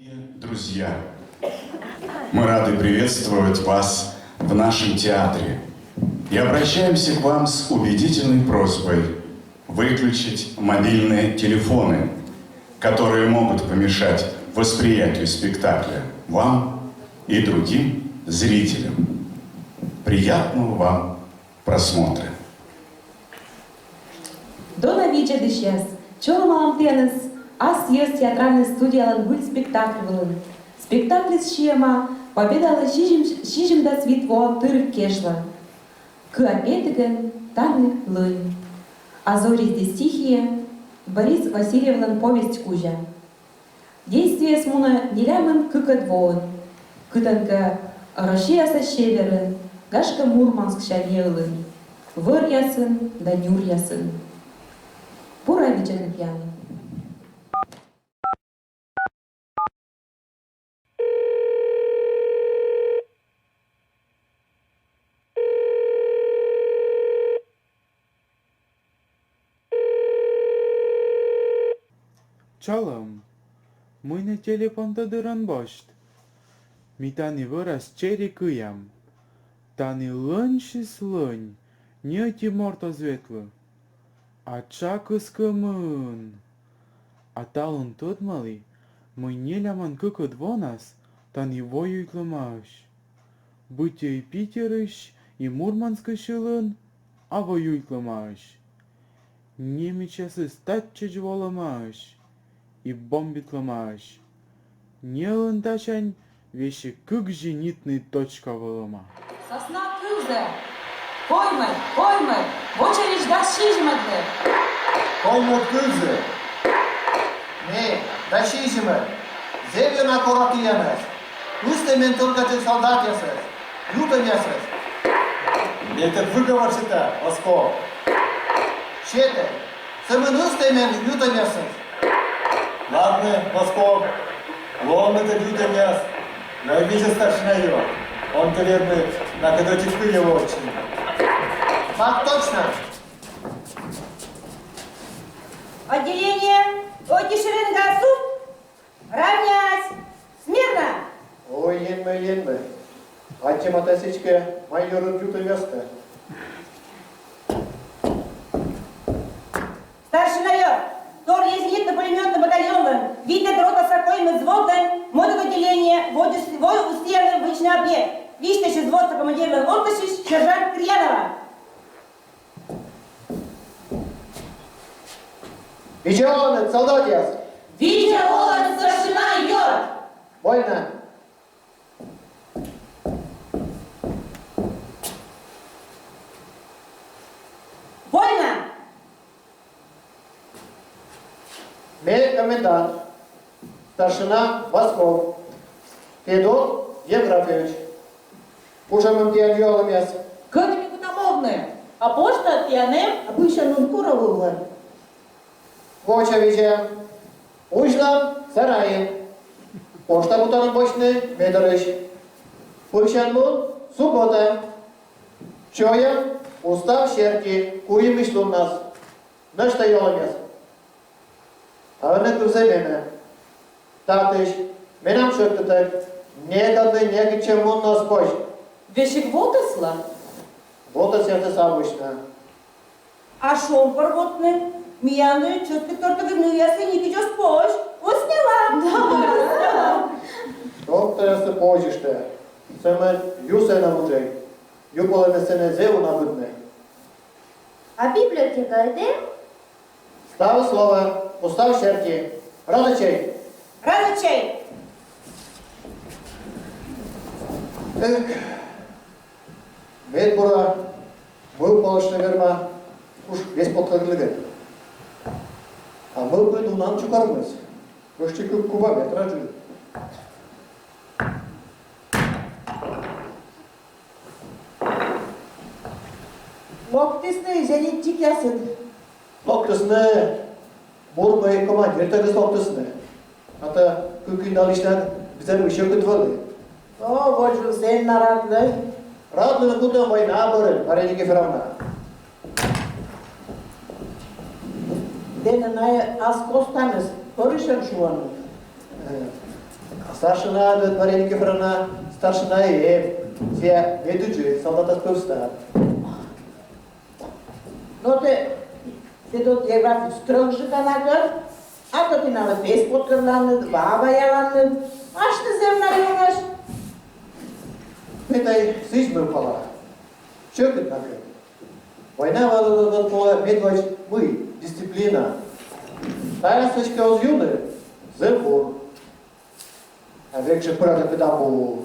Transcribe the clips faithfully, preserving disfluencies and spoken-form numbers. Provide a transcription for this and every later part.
Друзья, мы рады приветствовать вас в нашем театре и обращаемся к вам с убедительной просьбой выключить мобильные телефоны, которые могут помешать восприятию спектакля вам и другим зрителям. Приятного вам просмотра! Дона видзӧдысьяс, чолӧмалам тіянӧс ас йӧз театральнӧй студиялӧн выль спектакль вылын. Спектакльыс сиӧма Победалы сизим- сизимдас вит во тыр кежлӧ. Кыа петігӧн тані лӧнь. А зори здесь тихие Борис Васильевлӧн повесть кузя. Действиеыс мунӧ нелямын кыкӧд воын, кытӧнкӧ Россияса северын, гашкӧ, Мурманскса неылын, вӧръясын да нюръясын. Бура видзӧдлытъян. Чолӧм, мый нӧ телефонтӧ дыр он босьт? Ми тані вӧрас чери кыям. Тані лӧньысь лӧнь, ни ӧти морт оз ветлы. А тшакыс кымын. А талун тӧдмалі, мый нелямын кыкӧд вонас тані войюйтлӧмаӧсь. Быттьӧ и Питерысь, и Мурманскысь ылын, а войюйтлӧмаӧсь. Немецъясыс татчӧдз волӧмаӧсь и бомбитлӧмаӧсь. Неылын тасянь весиг кык зенитнӧй точка вӧлӧма. Сӧсна кывзӧ! Коймӧд, коймӧд, вочавидз дас сизимӧдлы! Коймӧд кывзы! Ме, дас сизимӧд, зэв ёна кора тіянӧс. Ыстӧй мен тӧлкаджык солдатъясӧс, лютӧмъясӧс. Ме тӧд выговор сета, Осков. Сетӧй, сӧмын ыстӧй мен лютӧмъясӧс. Ладнӧ, Осков, лоӧны тӧд лютӧмъяс. Но и видзӧд, старшина ёрт, он тӧ вермы накӧд ӧти кыйӧ воӧдчыны. Так точно. Отделение, ӧти шеренга, суп. Равняйсь! Смирно! Ой, енмӧй, енмӧй. Аттьӧма тай сідзкӧ майорыд лютӧмъястӧ. Старшина ёрт, торъя зенитно-пулемётнӧй батальонлӧн витӧд ротаса коймӧд взводлӧн мӧдӧд отделение войвыв сійӧ вӧчны объект. Висьтасьӧ взводса командирлӧн онтысьысь сержант Кирьянова. Видза оланныд, солдатъяс! Видза оланныд, старшина ёрт! Вольно! Вольно! Ме комендант, старшина Васков Федот Евграфович. Кутшӧмӧн тіян юалӧмъяс? Кӧні ми кутам овны? А почта тіянын? А пывсянмун кура вывлӧ. Вочавидза. Узьлам сарайын. Почта кутам босьтны ме дорысь. Пывсянмун суббота. Чоям устав серти куимысь луннас. Нӧшта юалӧмъяс? А ӧні кывзӧй менӧ. Татысь, менам шӧртчытӧг, некодлы некытчӧ мунны оз позь. Весиг волтӧсла? Волтӧсъясӧс абу сьывны. А шомпыр вотны? Миянлы чӧскыдтор тӧгӧн нывъяслы некыдз оз позь. Кӧсъялам. Шомпыръяслы позьыштӧ. Сӧмын юсӧ на вуджӧй. Ю полӧмӧ сэні зэв уна быдмӧй. А библиотекаыд эм? Ставыс лоӧ устав серти. Рад ӧтчӧй? Рад ӧтчӧй! Эх, медбура мӧвпалыштны верма куш веськыдджык лоны. А мӧвпыд унаӧн чукӧрмис. Почти кык кубометра джын. Локтісны зенитчикъясыд? Локтісны, бурмӧй командиртӧгыс локтісны. А то кык индалысьнад быттьӧ сьӧкыд вӧлі. О, водзын сэн на радлӧй. Радлыны кутам война бӧрын, Мария Никифоровна. Тэнӧ найӧ ас костаныс пӧрысьӧн шуӧны. Э, Старшина, да, Мария Никифоровна, старшина и эм. Сійӧ медыджыд, солдатӧс пӧвстӧ. Но тэ, Федот Евграфович, стрӧгджык на кӧ, а то тэнад пес поткӧрланныд, ва ваяланныд, асьтӧ зэв на юнӧсь. Ме тай сідз мӧвпала. Сьӧкыд на кӧ. Война вӧлі, вӧлі, вӧлі медводз мый, дисциплина. Тайӧс эськӧ оз юны, зэв бур. А век жӧ пӧрадӧ кыдз абу.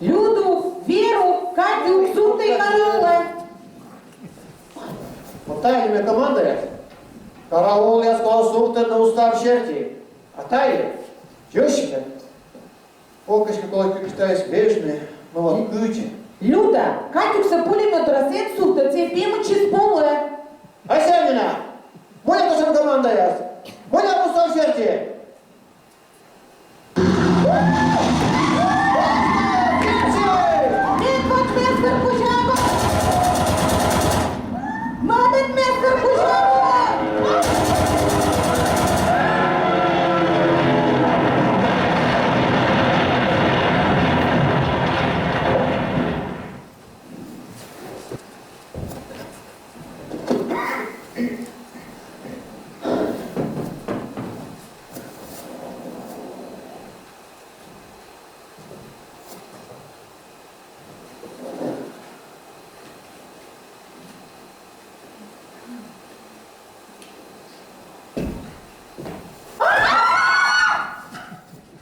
Люду, Веру, Катю, сувтӧй караулӧ. Вот тайӧ ме командаяс. Караулъяс колӧ сувтӧдны устав серти. А тайӧ ёсь ме. Ок, эськӧ колӧ кыдзкӧ тайӧс вежны, но вот кыдз. Люда, Катюксӧ пулемёт дорас эн сувтӧд, сійӧ пемыдджыс полӧ. Асянина, мыйла татшӧм командаяс? Мыйла устав серти? Медводз мессӧ кузя абу! Мӧдӧд мессӧ кузя абу!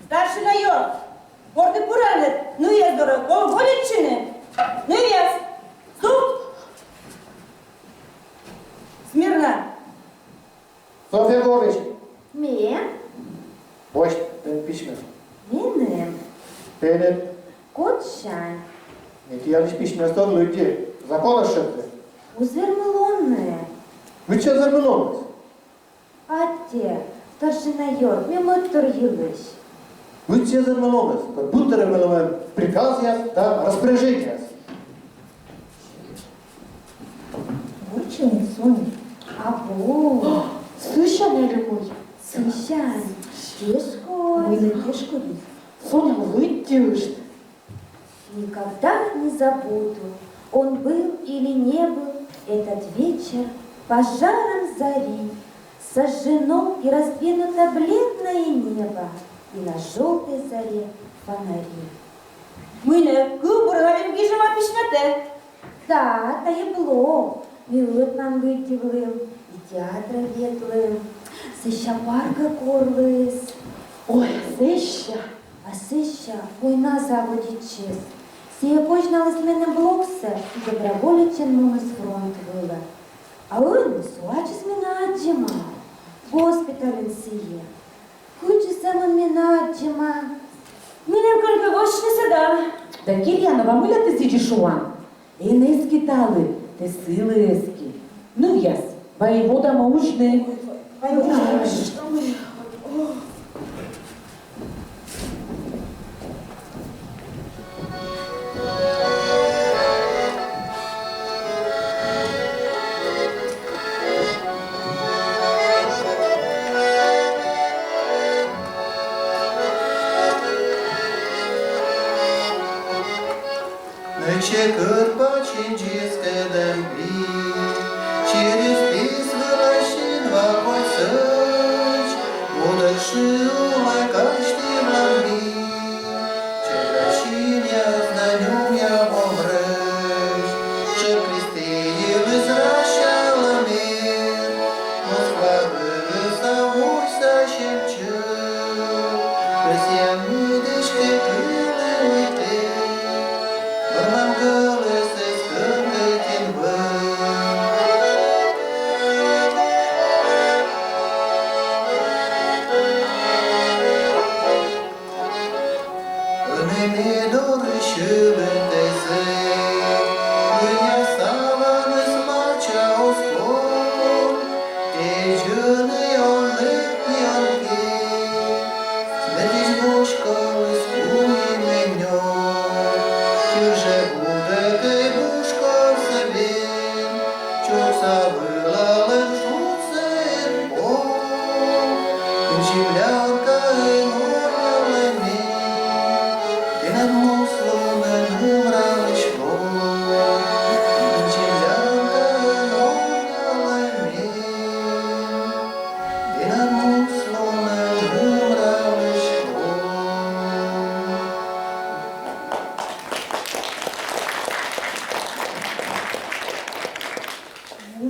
Старшина ёрт, кор тэ пыранныд нывъяс дорӧ, колӧ вольӧ чуйны. Нывъяс, сувт! Смирно! Софья Егорович! Ме? Босьт, тэнад письмӧ. Меным? Тэнад. Кодсянь? Ме тіянлысь письмӧястӧ ог лыддьы. Законыс шедӧ. Оз вермы лоны. Мый сійӧ оз вермы лоны? Аттьӧ, старшина ёрт, ме мӧдтор йылысь. Мый сійӧ оз вермы лоны? Быд дырйи вӧлімӧ приказъяс да распоряжениеяс. Вӧчны, Соня? Абу. Сысянныд али мый? Сысянныд. Тешкодь. Мый нӧ тешкодь? Соня, лыддьышт. Никогда не забуду, он был или не был, этот вечер пожаром зари. Сожжено и раздвинуто бледное небо, и на жёлтой заре фонари. Мый нӧ, кывбурын али гижӧма письмӧтӧ? Да, тайӧ блог. Ме ӧтнам лыддьывлім и театрӧ ветлім. Сэсся паркӧ корліс. Ой, сэсся. А сэсся война заводитчис. Сійӧ козьналіс менӧ блогсӧ и доброволечӧн муніс фронт вылӧ. А ӧні со ачыс менӧ аддзӧма. Госпитальын сійӧ. Кыдзи сӧмын менӧ аддзӧма? Меным кӧнкӧ, вӧчнысӧ да. Да, Кирьянова, мыйла тэ сідзи шуан? Эн эски талы, тэ сылы эски. Нывъяс, вай водам узьны. Нӧ чекыд пачын дзескӧдӧм вит, через пис вылас синва кодь сӧдз, удӧд шы улӧ казьтывлам вит. Чӧгӧд синъяс да нюмъя вом рӧсь, шӧр крестӧ йылысь рӧсялӧ мед. Москва вывса вуйса сем чӧв, Россияын медводз кык вылӧ вӧйтӧ. Мӧрмӧм гӧлӧсыс кӧнкӧ тэн вӧй.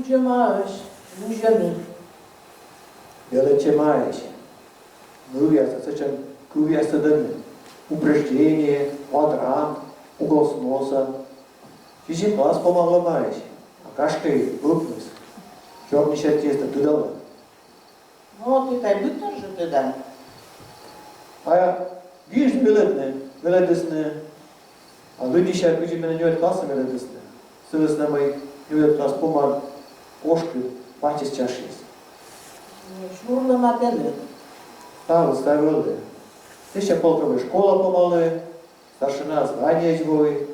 Нюжӧмаӧсь, нюжӧмаӧсь. Велӧдчӧмаӧсь. Нывъяс сэтшӧм кывъяс тӧдӧны: упреждение, квадрант, угол сноса. Сизим класс помавлӧмаӧсь. А гашкӧ и ӧкмыс. Сёрнисьӧ тіестӧ, тыдалӧ. Но ті тай быдтор жӧ тӧдан. А гижны велӧдны, велӧдісны. А лыддьыся, кыдзи менӧ нёльӧд классӧ велӧдісны. Сы вӧсна мый нёльӧд класс помад кошкыд, пачыс чашйыс. Сюрлӧма тэнӧ. Ставыс, ставыс вӧлі. Сэсся полковӧй школа помалі, старшина званиеӧдз вои.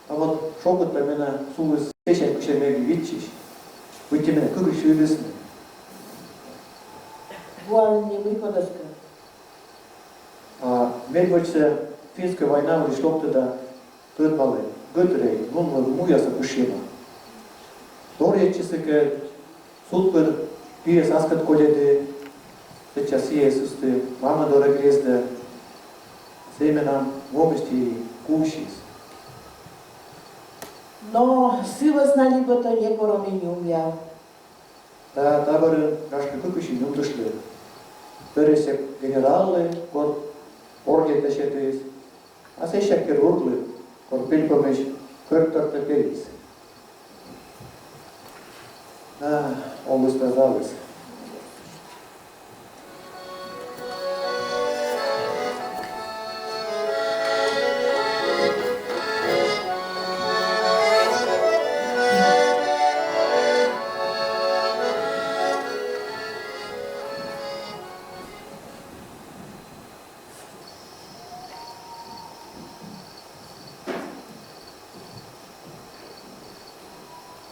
А вот шогӧдтӧм менӧ суліс сэсся, кыдз ме эг виччысь. Быттьӧ менӧ кыкысь лыйлісны. Гуалін нин мый кодӧскӧ. А медводдзсӧ финскӧй война вылысь локтӧ да тӧдмалӧ: гӧтырӧй нунмӧд муясӧ пышйӧма. Торйӧдчисӧ кӧ, суд пыр пиӧс аскӧд кольӧді, сэтчӧ сійӧ сысті мамӧ дорӧ грездӧ. Сійӧ менам во мысти кувсис. Но сы вӧсна либӧ тӧ некор ӧні нюмъяв. Та, та бӧрын, гашкӧ, кыкысь и нюмдыштлі. Пӧрысьӧ генераллы, кор ордентӧ сетіс, а сэсся хирурглы, кор пельпомысь кӧрт тортӧ пелис. Да, олысь да залысь.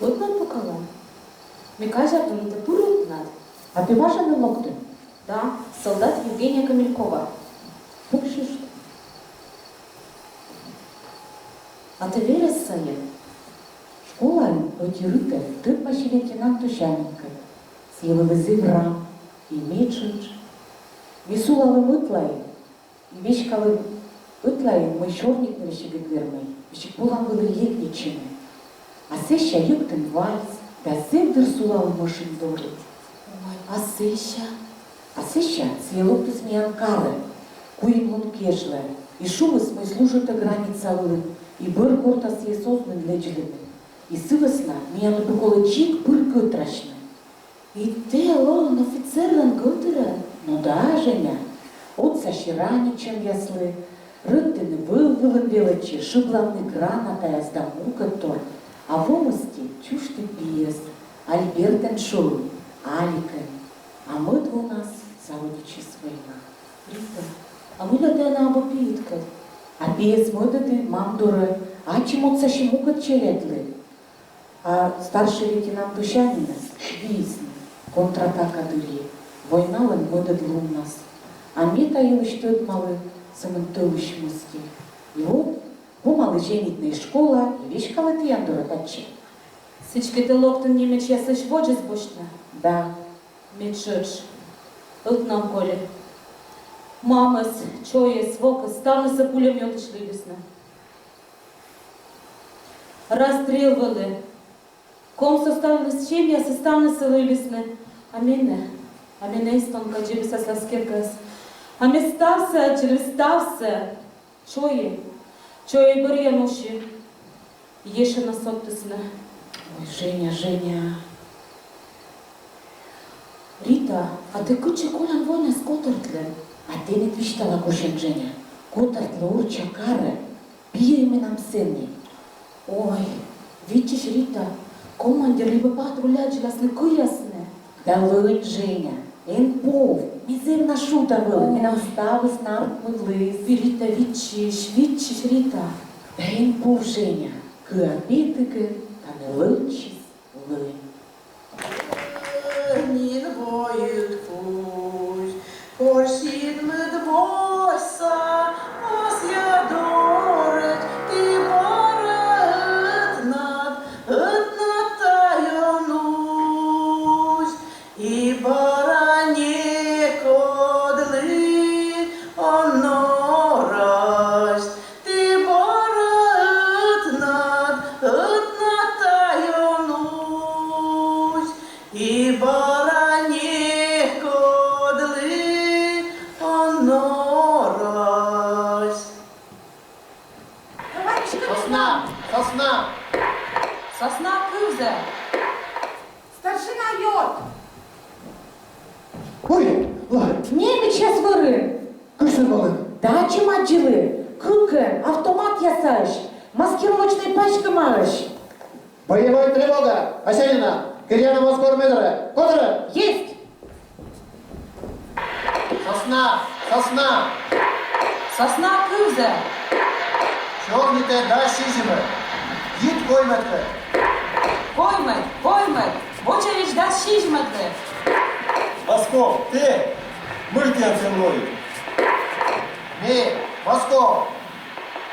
Ӧтнад пукала? Ме казяв, мый тэ пыр ӧтнад. А тэ важӧн нин локтін? Да, солдат Евгения Камелькова. Пуксьышт. А тэ верӧс сайын? Школаын ӧти Рыта тӧдмаси лейтенант Тусяниным. Сійӧ вӧлі зэв рам и медшӧдш. Ми сулалім ӧтлаын и веськалім ӧтлаын, мый сёрнитны весиг эг вермӧй, весиг полам вӧлі летничыны. А сэсся йӧктім вальс да зэв дыр сулалім ӧшинь дорӧ. Ой, а сэсся? А сэсся сійӧ локтіс миян карӧ куим лун кежлӧ и шуис, мый служитӧ граница вылын, и бӧр гортас сійӧс оз нин лэдзлыны. И сы вӧсна миянлы пӧ колӧ дзик пыр гӧтрасьны. И тэ лоин офицерлӧн гӧтырын? Ну да, Женя. Отсаси ранитчӧмъяслы, рӧдтыны вӧв вылын велӧдчи, шыблавны гранатаяс да мукӧдтор. А во мысти чужті пиӧс, Альбертӧн шуи, Аликӧн. А мӧд вонас заводитчис война. Рита, а мыйла тэнӧ абу пиыдкӧд? А пиӧс мӧдӧді мам дорӧ, ачым отсаси мукӧд челядьлы. А старшӧй лейтенант Тусянинӧс виисны контратака дырйи войналӧн мӧдӧд луннас. А ме та йылысь тӧдмалі сӧмын тӧлысь мысти. И вот помалі женитны и школа, и веськалі тіян дорӧ татчӧ. Сідзкӧ, тэ локтін немечьясысь водзӧс босьтны? Да. Ме тшӧтш. Ӧтнам колі. Мамӧс, чойӧс, вокӧс, ставнысӧ пулемётысь лыйлісны. Расстрел вӧлі. Комсоставлысь семьясӧ, ставнысӧ лыйлісны. А менӧ, а менӧ эстонка дзебисас аслас керкаас. А ме ставсӧ аддзылі, ставсӧ. Чойӧ, чойӧ бӧрйӧн уси. Ещӧ на содтісны. Ой, Женя, Женя. Рита, а тэ кытчӧ колян войнас котӧртлін? А тэнӧ висьтала кусьӧн, Женя. Котӧртлі орчча карӧ. Пиӧй менам сэні. Ой, виччысь, Рита, командир либӧ патруль аддзыласны, кыясны. Да лӧнь, Женя, эн пов, ме зэв на шуда вӧлі, менам ставыс на артмывліс. Рита, виччысь, виччысь, Рита. Да эн пов, Женя, кыа петігӧн тані лӧньсьыс лӧнь. Нин воыд кузь, корсьыд мӧд восьса, асъя дорӧдз ті бара ӧтнад, ӧтнад тайӧ нусь, и бара некодлы он норасьт, ті бара ӧтнад, ӧтнад тайӧ нусь. Сӧсна кывзӧ! Старшина ёрт! Ой, лоӧ. Немецъяс вӧрын. Кыдз нӧ вӧлі? Дачаын аддзылі. Кыкӧн, автоматъясаӧсь, маскировочнӧй паськӧмаӧсь. Боевой тревога! Осянина! Кирьянова, Васьков, Медра! Котӧрӧ! Есть! Сӧсна! Сӧсна! Сӧсна кывзӧ! Сёрнитӧй дас сизимӧд! Йит коймӧд кӧ! Коймӧд, коймӧд! Вочавидз дас сизимӧдлы! Васьков, тэ? Мый тіян сэн лои? Ме, Васьков.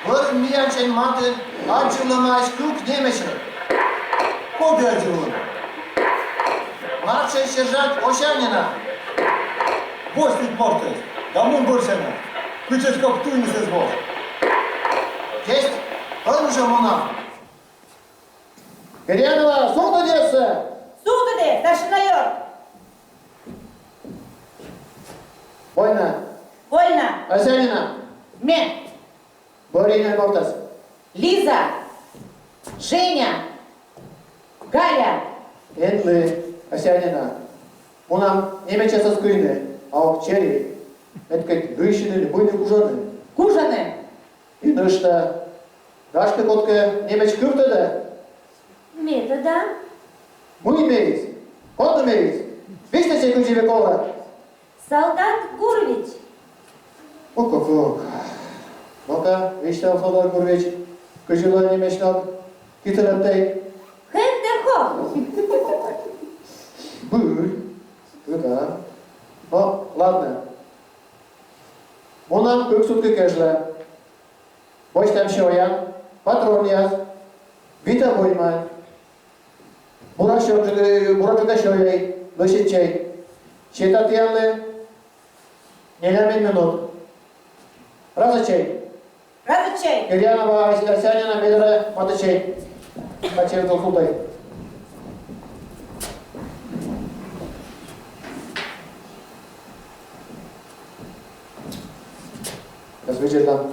Вӧрын миянсянь матын аддзывлӧмаӧсь кык немецӧс. Коді аддзывлӧма? Младшӧй сержант Осянина. Босьт ит мортӧс да мун бӧрсянь. Кытчӧкӧ кӧ туйныс эз вош. Есть, ӧні жӧ мунам. Кирьянова, сувтӧдӧй! Сувтӧдӧй, старшина ёрт! Вольно. Вольно. Осянина. Ме. Бӧрйӧй нин мортӧс. Лиза. Женя. Галя. Энлы, Осянина. Мунам немецъясӧс кыйны, а ог чери. Эткӧ дышӧны ли мый нӧ, кужӧны. Кужӧны. И нӧшта. Гашкӧ, кодкӧ немеч кывтӧдӧ? Ме тӧда. Мый меыс? Коді меыс? Висьтасьӧй, кыдзи век олӧ. Солдат Гурвич. Ок-ок-ок. Ну-ка, висьтав, солдат Гурвич, кыдзи лоӧ немеч ног? Китӧ лэптӧй? Хентерхох. Збыль. Тӧда. Ну, ладнӧ. Мунам кык сутка кежлӧ. Босьтам сёян, патронъяс, вит обоймаӧн. Бура сё-, э, бура сёян, лӧсьӧдчӧй. Сета тіянлы нелямын минут. Разӧдчӧй. Разӧдчӧй. Кирьянова, Ос-, Осянина, Медра, матыстчӧй. Качев тол султай. Ас видзӧдлам,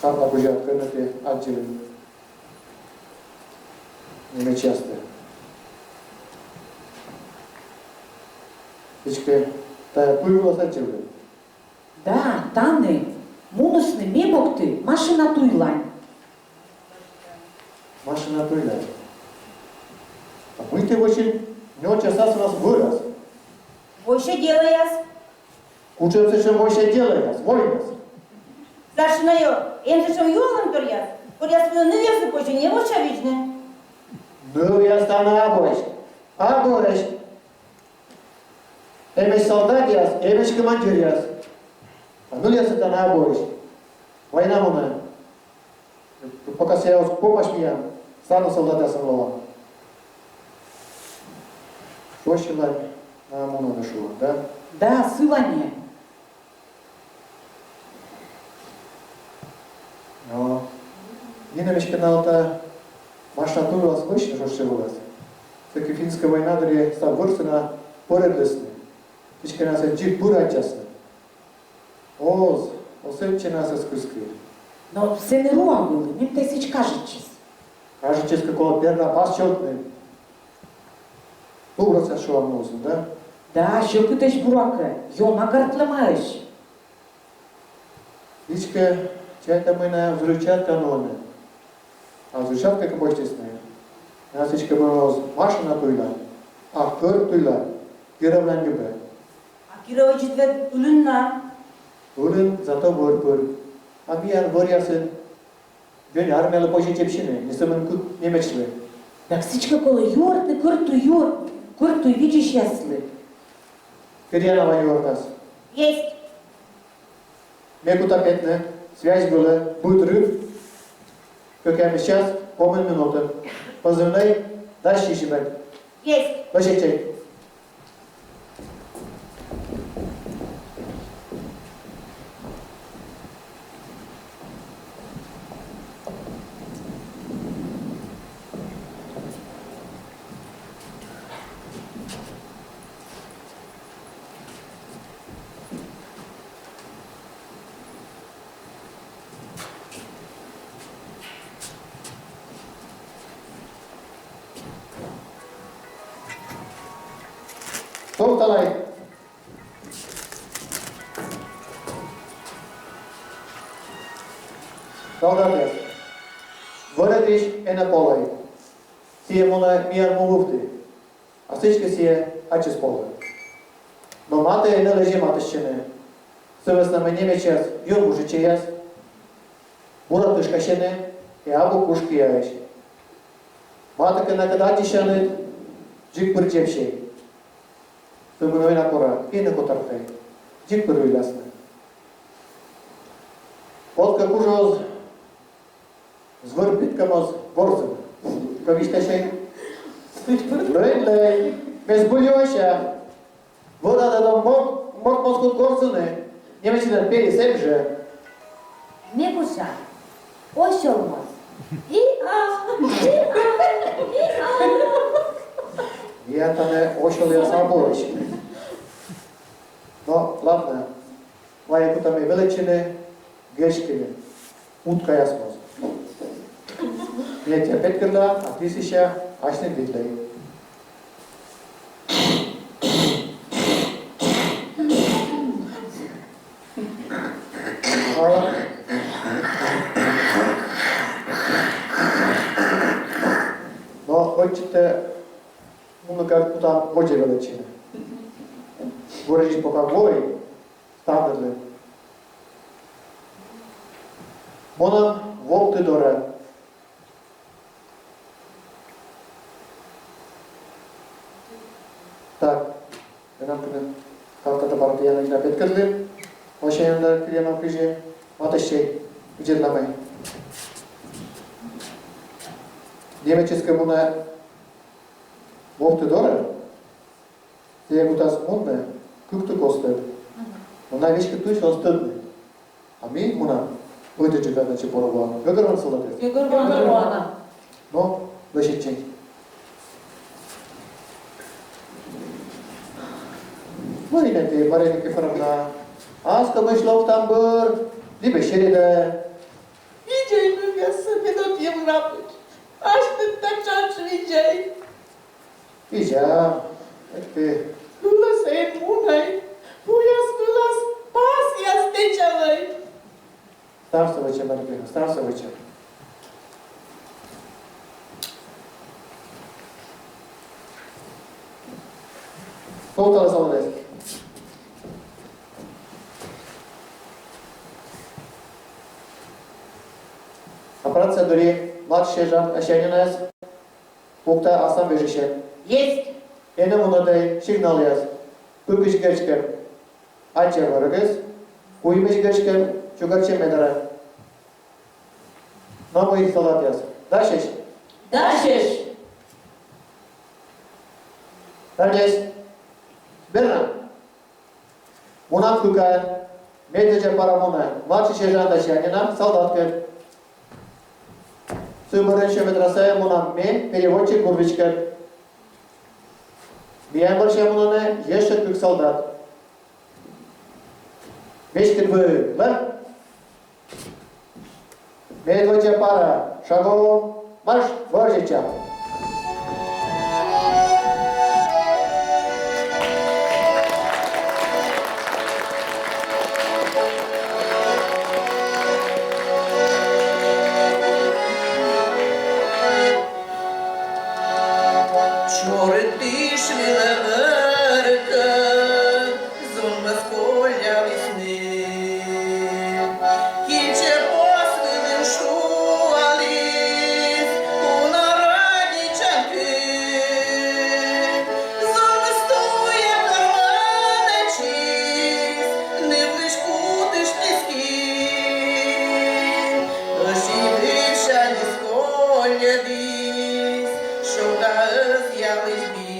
шапла кузя, кӧні ті аддзылін немецъястӧ. Сідзкӧ, тайӧ туй вылас аддзывлін? Да, тані. Мунісны, ме бокті, машина туйлань. Машина туйлань. А мый ті вӧчин нёль часас вӧрас? Войся делӧяс. Кутшӧм сэтшӧм войся делӧяс, войнас? Старшина ёрт, эм сэтшӧм юалӧмторъяс, кодъяс вылӧ нывъяслы позьӧ не вочавидзны. Нывъяс тані абуӧсь, абуӧсь. Эмӧсь солдатъяс, эмӧсь командиръяс. А нывъяс тані абуӧсь. Война мунӧ. Пока сійӧ оз помась миян, ставныс солдатъясӧн лоам. Шуӧ сылань, на мунӧ, шуӧ, да? Да, сылань. Но нинӧм эськӧ на ота машина туй вылас вӧчны, шусьӧ вылас. Сэки финскӧй война дырйи став вӧрсӧ на пӧрӧдлісны. Эськӧ на сэтчӧ дзик пыр аддзасны. Оз, оз сэтчӧ на асьныс кыскы. Но сэні руа вӧлі, меным тай сідз кажитчис. Кажитчис кӧ, колӧ пер на пас сёрнитны. Туврасъяс, шуам, оз, да? Да, сьӧкыдӧсь, буракӧ, ёна гартлӧмаӧсь. Эськӧ, чайта, мый найӧ взрывчатка нуӧны. А взрывчаткакӧ босьтісны. Найӧ эськӧ, мый оз машина туйлань, а кӧрт туйлань, Кировлань любӧ. А Кировысь ведь ылын на. Ылын, зато вӧр пыр. А миян вӧръясын дзонь армиялы позьӧ дзебсьыны, не сӧмын кык немечлы. Так сідзкӧ, колӧ юӧртны кӧрт туй, юӧр-, кӧрт туй видзысьяслы. Кирьянова юӧртас. Есть. Ме кута петны связь вылӧ, быд рыв, кӧкъямыс час комын минутын. Позывнӧй дас сизимӧд. Есть. Лӧсьӧдчӧй. Товталай. Солдатъяс. Вӧрӧдысь энӧ полӧй. Сійӧ мунӧ миян му вывті. А сідзкӧ, сійӧ ачыс полӧ. Но матӧ энӧ лэдзӧй матыстчыны. Сы вӧсна мый немецъяс юн мужичӧйяс. Бура тышкасьӧны и абу куш кияӧсь. Матӧ кӧ накӧд аддзысяныд, дзик пыр дзебсьӧй. Сы мунӧ война кора, и ӧні котӧртӧй. Дзик пыр вилясны. Кодкӧ кужӧ оз вӧр петкӧмӧс горзыны. Кӧ висьтасьӧй? Лӧй, лӧй. Ме збыль юася. Вӧрад ӧд он морт, морт моз кут горзыны. Немецъяслӧн пелыс эм жӧ. Ме куша. Осёл моз. И а, и а, и а. Миян тані осёлъяс абуӧсь. Но ладнӧ. Вай кутам ми велӧдчыны герзкыны уткаяс моз. Ме тіянӧ петкӧдла, а ті сэсся асьныд видлӧй. Но ӧтчыдтӧ мунігӧн кутам водзӧ велӧдчыны. Горзысь пока вой, ставныдлы. Мунам вовты дорӧ. Так. Менам кыдз кавкад пара тіянӧ на петкӧдлі. Лӧсянь да кыръямӧн кыдзи. Матыстчӧй, видзӧдлам ми. Немецыс кӧ мунӧ вовты дорӧ, сійӧ кутас мунны кык тукостӧ. Но на веськыд туйсӧ оз тӧдны. А ми мунам. Ӧтиджык, значит, бура воам. Гӧгӧрвоана, солдатъяс? Гӧгӧрвоана. Но, лӧсьӧдчӧй. Ну и нӧ ті, Мария Никифоровна. Ас кӧ мысь локтам бӧр, либӧ середӧ. Видзӧй, нывъяс, Федот Евграфыч. Асьныд татшӧмӧсь, видзӧй. Видза, эк ті. Вылас эн мунӧй, пуяс вылас пасъяс тэчалӧй. Ставсӧ вӧчам, Марья Петровна, ставсӧ вӧчам. Товталӧй, солдатъяс. Аппарат садӧ дырйи младший сержант Осянинӧс. Пукта аслам вежысьӧн. Есть! Энӧ мунӧдӧй, сигналъяс. Кыкысь герзкӧм — аддза вӧрӧгыс, куимысь герзкӧм — чукӧртчӧй медарӧ. Но мый, солдатъяс, дасьӧсь? Дасьӧсь! Дасьӧсь! Верно! Мунам кыкӧн. Медводдза пара мунӧ младший сержант Осянина, солдаткӧд. Сы бӧрын сё медра сайӧ мунам ме, переводчик, гурвичкӧд. Миян бӧрся мунӧны ещӧ кык солдат. Веськыдвылӧ. Медводдза пара, шагом марш, вӧрзьӧдчам. Чорыдтыш вылӧ вӧркӧ, зонмӧс коллявлісны. Кильчӧ пос вылын шуаліс уна радейтчан кыв. Зонмыс туя карман ачыс, нывлысь кутыштіс кин. Ӧшинь вывсяньыс колльӧдіс, шога ӧзъялысь би.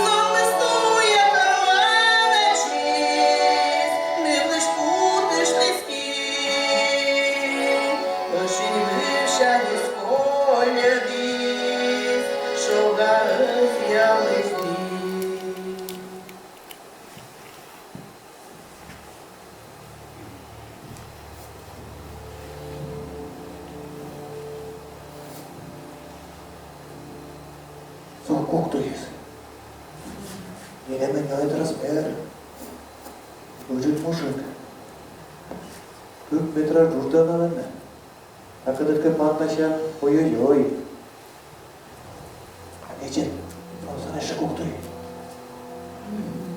Зонмыс туя карман ачыс, нывлысь кутыштіс кин. Ӧшинь вывсяньыс колльӧдіс, шога ӧзъялысь би. Со кок туйыс. Нинӧмӧн нёль размер. Ыджыд мужик. Кык метра джуджда на менӧ. А кытыскӧ пантасян, ой-ой-ой. А нечӧн, он сэн ещӧ кок туй.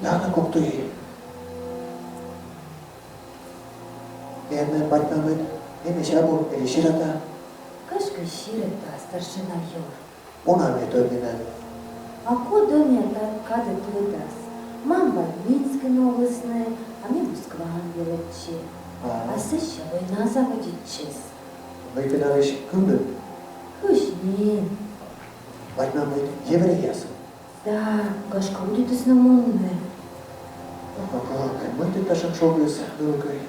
Да, на кок туй. Эм, бать-мамыд, эм, эм абу, эли сирота? Гашкӧ, сирота, старшина ёрт. Уна ме тӧдны. А кодӧн тайӧ кадыд лыдас? Мам-бать Минскын олісны, а ме Москваын велӧдчи. А. А сэсся война заводитчис. Мый пиналысь кывлін? Кысь нин. Бать-мамыд еврейяс? Да, гашкӧ, удитісны мунны. Ага, мый тэнӧ татшӧм шогыс, нылукӧй?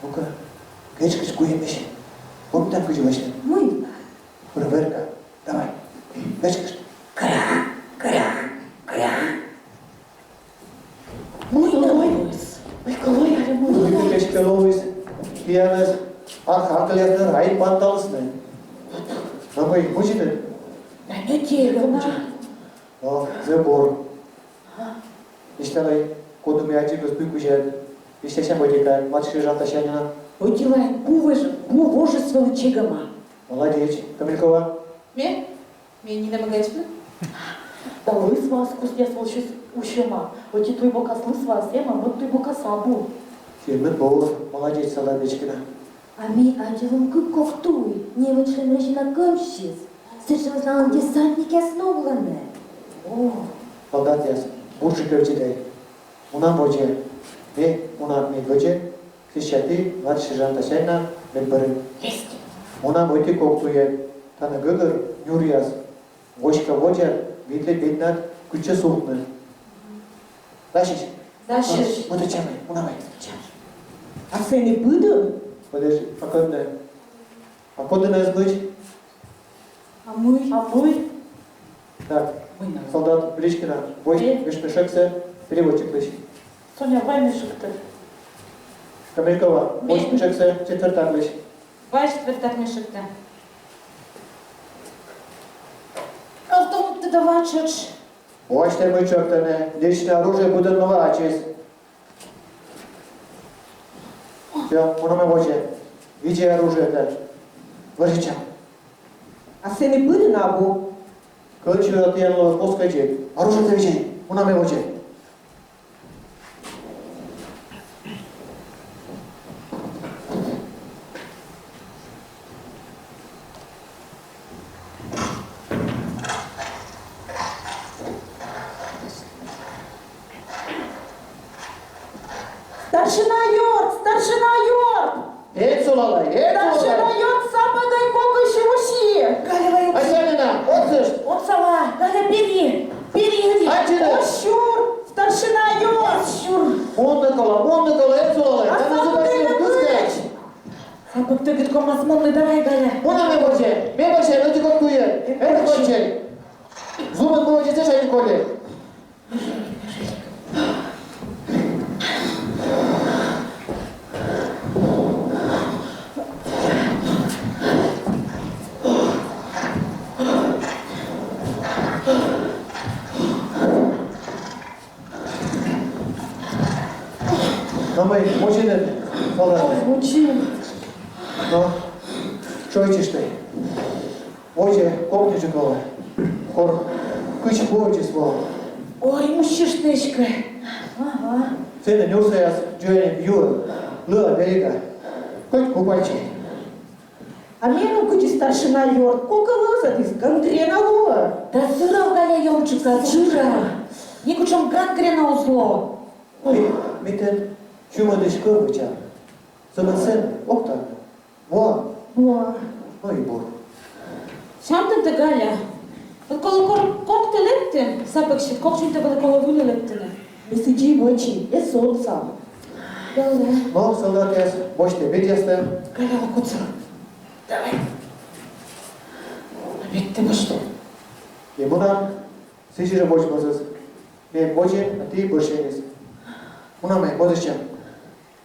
Ну-ка, кыдзкысь куимысь. Помнитан, кыдзи лӧсьыны? Мый? Проверка. Давай. Кыдзкысь. Кря, кря, кря. Мый, мый, мый, мый, мый, мый. Мый кыдзкӧ лоис. Тіянӧс архангелъяс на райын панталісны. А мый, мудзинныд? Да не те, Лёна. О, зэв бур. Висьталӧй, коді мый аддзис, пыр кузяд. Висьтасям ӧтика, мат сержантасянь на. Ӧтилаын пу вож-, пу вожыс вӧлі чегӧма. Молодеч. Камелькова? Ме? Ме нинӧм эг аддзывлы. Да лысваыс кусъяс вӧлі сійӧс усьӧма. Ӧти туй бокас лысваыс эм, а мӧд туй бокас абу. Сійӧ мӧд бӧр. Молодеч, солдат Бечкина. А ми аддзылім кык-кок туй, невыдшлӧн рӧзина кӧмсис. Сэтшӧмсӧ налӧн десантникъяс новлӧны. О. Солдатъяс, бурджыка ӧтчыд тай. Мунам водзӧ. Ме муна медводдза, сэсся ті младшӧй сержантасянь на медбӧрын. Есть. Мунам ӧти-кок туйӧ. Тані гӧгӧр нюръяс. Воська водзад видлӧй беднад, кытчӧ сувтны. Дасьӧсь? Дасьӧсь. Мӧдӧдчамӧй, мунамӧй. А сэні пыдӧн? Подожди, а кӧні? А кодӧн эз быть? А мый? А мый? Так, мый на? Солдат Бричкина, возь вещмешӧксӧ переводчиклысь. Соня, вай мешӧктӧ. Камелькова, возь мешӧксӧ четвертаклысь. Вай четвертак мешӧктӧ. Автоматсӧ да вай тшӧтш. Босьтӧй мешӧк тані, личнӧй оружие быдӧн нуӧ ачыс. Всё, мунам водзӧ. Видзӧй оружиетӧ. Вӧрзьӧдчам. А сэні пыдӧн абу. Кӧть сюрӧ тіян лоӧ кос кӧдзыд. Оружиетӧ видзӧй, мунам водзӧ. Старшина ёрт! Старшина ёрт! Эн сулалӧй, эн сулалӧй! Старшина ёрт, сапӧгӧй кокысь уси! Галя, вай уси! Асянина, отсышт! Отсала! Галя, бери! Бери! Ачыды! Оз сюр! Старшина ёрт! Оз сюр! Мунны колӧ, мунны колӧ, эн сулалӧй! А сапӧгтӧ кыскӧй! Сапӧгтӧ кыдз ковмас мунны, давай, Галя! Мунам ме водзӧ! Ме водзӧ, ӧти-кок туйӧ! Эн коччӧй! Зумын мунӧ, дерт, шань коли. Но мый, мудзинныд, солдатъяс? Мудзи. Но, шойччыштӧй. Водзӧ кокниджык лоӧ. Кор кыдз повзис во. Ой, мусьыштны эськӧ. Ага. Сэні нюрсаяс дзоньӧн юӧ, лыа берега. Кӧть купайтчӧй. А меным кыдзи, старшина ёрт, кокӧ лӧзӧдіс, гангрена лоӧ. Да сырав, Галя, ёнджыка, сырав. Некутшӧм гангрена оз ло. Ой, ме тэнӧ сюмӧдысь кӧ вӧча. Сӧмын сэн ог тӧд. Во? Во. Ну и бур. Сямтӧмтӧ, Галя. Вот колӧ кор-, коктӧ лэптыны, сапӧгсьыд, кок синтӧ вӧлі колӧ вылӧ лэптыны. Ме сідзи вӧчи, эз отсав. Галя. Но, солдатъяс, босьтӧй бедьястӧ. Галя, лок отсав. Давай. Бедьтӧ босьт. И мунам сідзи жӧ водзмӧсӧ. Ме водзӧ, а ті бӧрсяньыс. Мунам, ме водзӧ.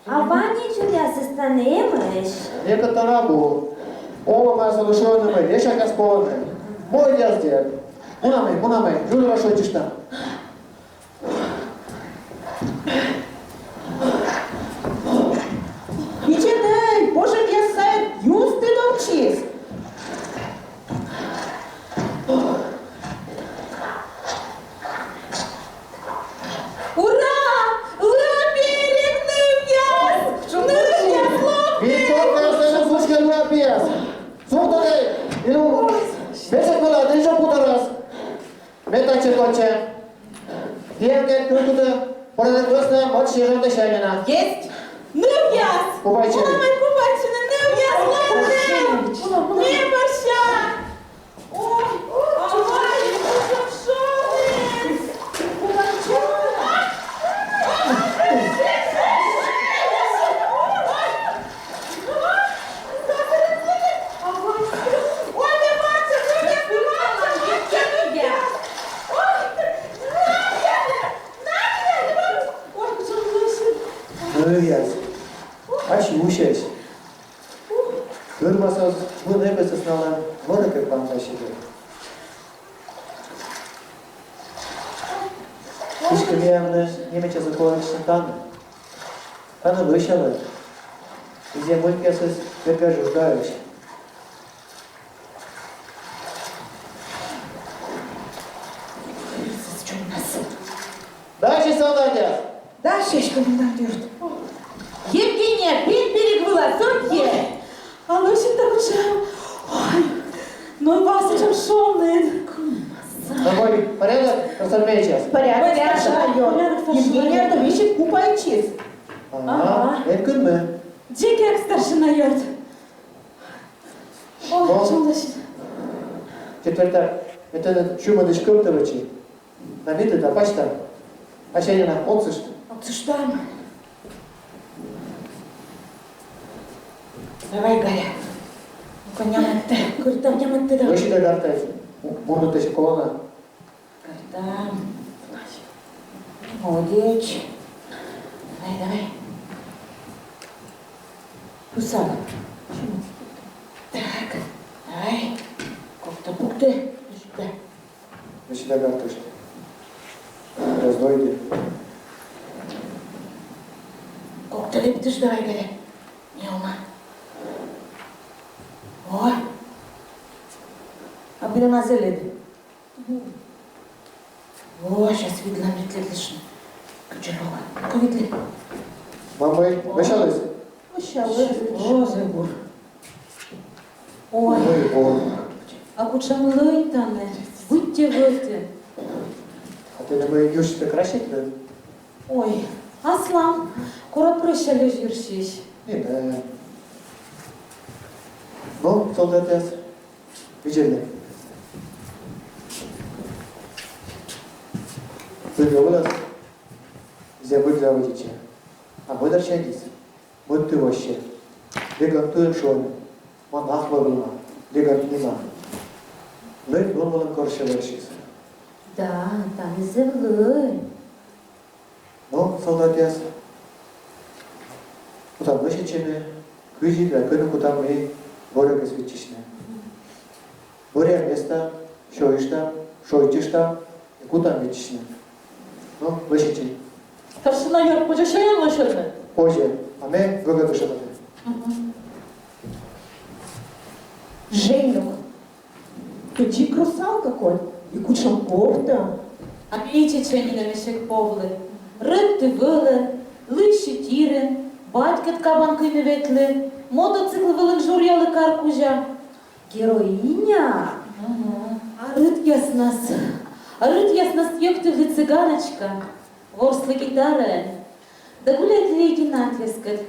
А ваньӧ дзолясыс тані эмӧсь? Некод тані абу. Олӧмаяс вӧлі шуӧны, мый весякас полӧны. Мойдъяс, дерт. Мунам, мунам, юдора шойччыштам. Ну, весет было, ты же пудорас. Ме татчӧ кольчча. Тіян кӧ кывкутӧ, порядок вӧсна мӧд сьӧжан дасянінӧ. Есть! Нывъяс! Купайтчы. Мунам купайтчыны, нывъяс, локтӧй! Не бӧрся! Ой, ой, ой, ой, ой, Нывъяс, ачыс усьӧсь. Тырмас оз вын эпӧсыс налӧн морӧкӧ пантасьыны. Сідзкӧ, миянлы немецъясыд колӧ вӧчны тані. Тані лӧсялӧ. Изъя-мӧдъясыс бергӧ жужгаӧсь. Дасьтысьӧй, солдатъяс! Дасьтысьӧй, комендант ёрт. Евгения, пинь берег вылас, сотьӧй! А лӧсьыд-ӧ кутшӧм? Ой, но васӧ сэтшӧм шоныд. Тобой порядок, красноармеец? Порядок, старшина ёрт. Евгения, то весиг купайтчис. Ага, эн кынмы. Дзик эг, старшина ёрт. Ой, шонда сьӧд. Четвертак, ме тэнӧ сюмӧдысь кӧвтӧ вӧчи. Да видлы да пасьта. Асянина, отсышт. Отсыштам. Давай, Галя. Ну-ка, нямӧдтӧ. Гортам нямӧдтӧ, давай. Вӧчи да гартӧ. Мунны тэчӧ колана. Гартам. Молодец. Давай, давай. Пусав. Так, давай. Коктӧ пуктӧй. Сюда. Вӧчи да гартышт. Раздойте. Коктӧ лэптышт давай, Галя. Неуна. О. А прямо залез. О, щас видлам, видлам, видлам. Кыдзи лоӧ. Кыдзи видлам. Мамӧй, вӧсяліс? Вӧсяліс. О, зэв бур. Ой. Ой, ой. А кутшӧм лӧнь тані, быттьӧ вӧтын. А тэ мый юрситӧ краситлін? Ой, аслам, корӧ прӧща лёзь юрсьысь. Не, да. Ну, солдатъяс, видзӧдлӧй. Тыдалӧ, зэв ыджыд заводитчӧ. А мӧдарсяньыс мӧдті воссьӧ. Лэгӧн тыӧн шуӧны: монах вӧлӧма, лэгӧн нима. Лӧнь лун вылын корсьӧ вӧрсьыс. Да, тані зэв лӧнь. Но, солдатъяс, кутам лӧсьӧдчыны, кыдзи да кӧні кутам ми ворӧкӧс виччысьны. Бӧръя места сёйыштам, шойччыштам и кутам виччысьны. Но, лӧсьӧдчы. Старшина ёрт, позьӧ сёйӧн лӧсьӧдны? Позьӧ, а ме вӧгӧдыштӧм. Мгм. Женьок. Кыдзи, русалка кодь, и кутшӧм повтӧм. А ме ичӧтысянь нинӧм эськӧ повлі. Рӧдті вӧлӧн, лыйсьі тирын, батькӧд кабан кыйны ветлі, мотоцикл вылын журъялі кар кузя. Героиня? Мгм. А рытъяснас, а рытъяснас йӧктывлі цыганочка, ворслі гитараӧн да гуляйтлі лейтенантъяскӧд.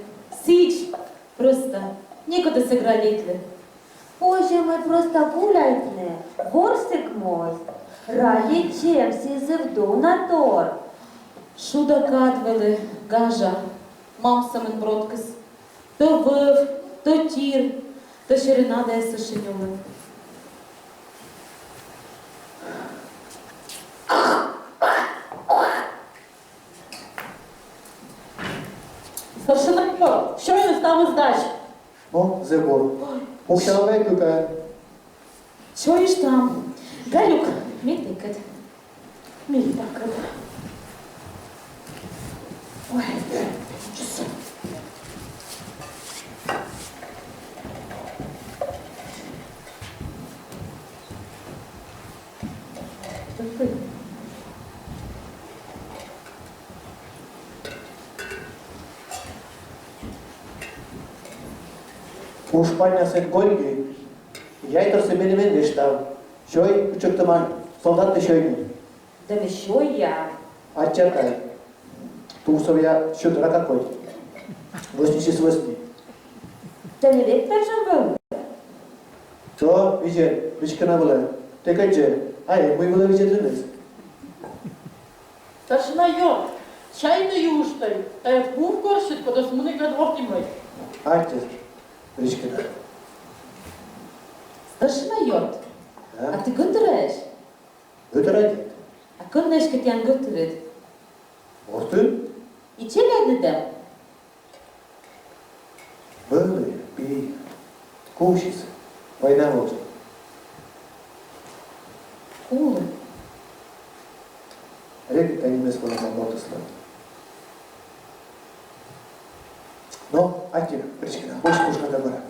Сідз, просто, некод сыгралитны. Позьӧ мый просто гуляйтны, ворсігмозь. Ралли чем сійӧ зэв дона тор. Шуда кад вӧлі, гажа, мам сӧмын броткыс. То вӧв, то тир, то серенадаяс ӧшинь улын. Старшина ёрт, сёйны ставыс дась. Но, зэв бур. Пуксялӧй кыкӧн. Сёйыштам. Галюк, ме тэкӧд. Ме тэкӧд. Ой, ужас. Уж панясӧн гольги, и Яй торсӧ меным эн вештав. Сёй, кытшӧктӧма, солдаттӧ сёйны. Да ме сёя. Аттьӧ тай. Тувсовъя сё дыра какой. Вӧснисис вӧсни. Тэ нӧ век татшӧм вӧлі? Со, видзӧд, бричка на вылӧ. Тэ кӧть жӧ, а эн мый вылӧ видзӧдлыныс. Старшина ёрт, чай тэ юыштӧй, тайӧ пув корсьыд, кодӧс мунігад орт и мӧд. Аттьӧ, бричка на. Старшина ёрт, а тэ гӧтыраӧсь? Гӧтыра, дерт. А кӧн нӧ эськӧ тіян гӧтырыд? Ортын. И челядьныд-ӧ? Вӧлі, пи, кувсис, война вылын. Кулі. Регыд тай нимыс вӧлӧма мортыслӧн. Но, аттьӧ, бричка на, босьт пушкад да бара.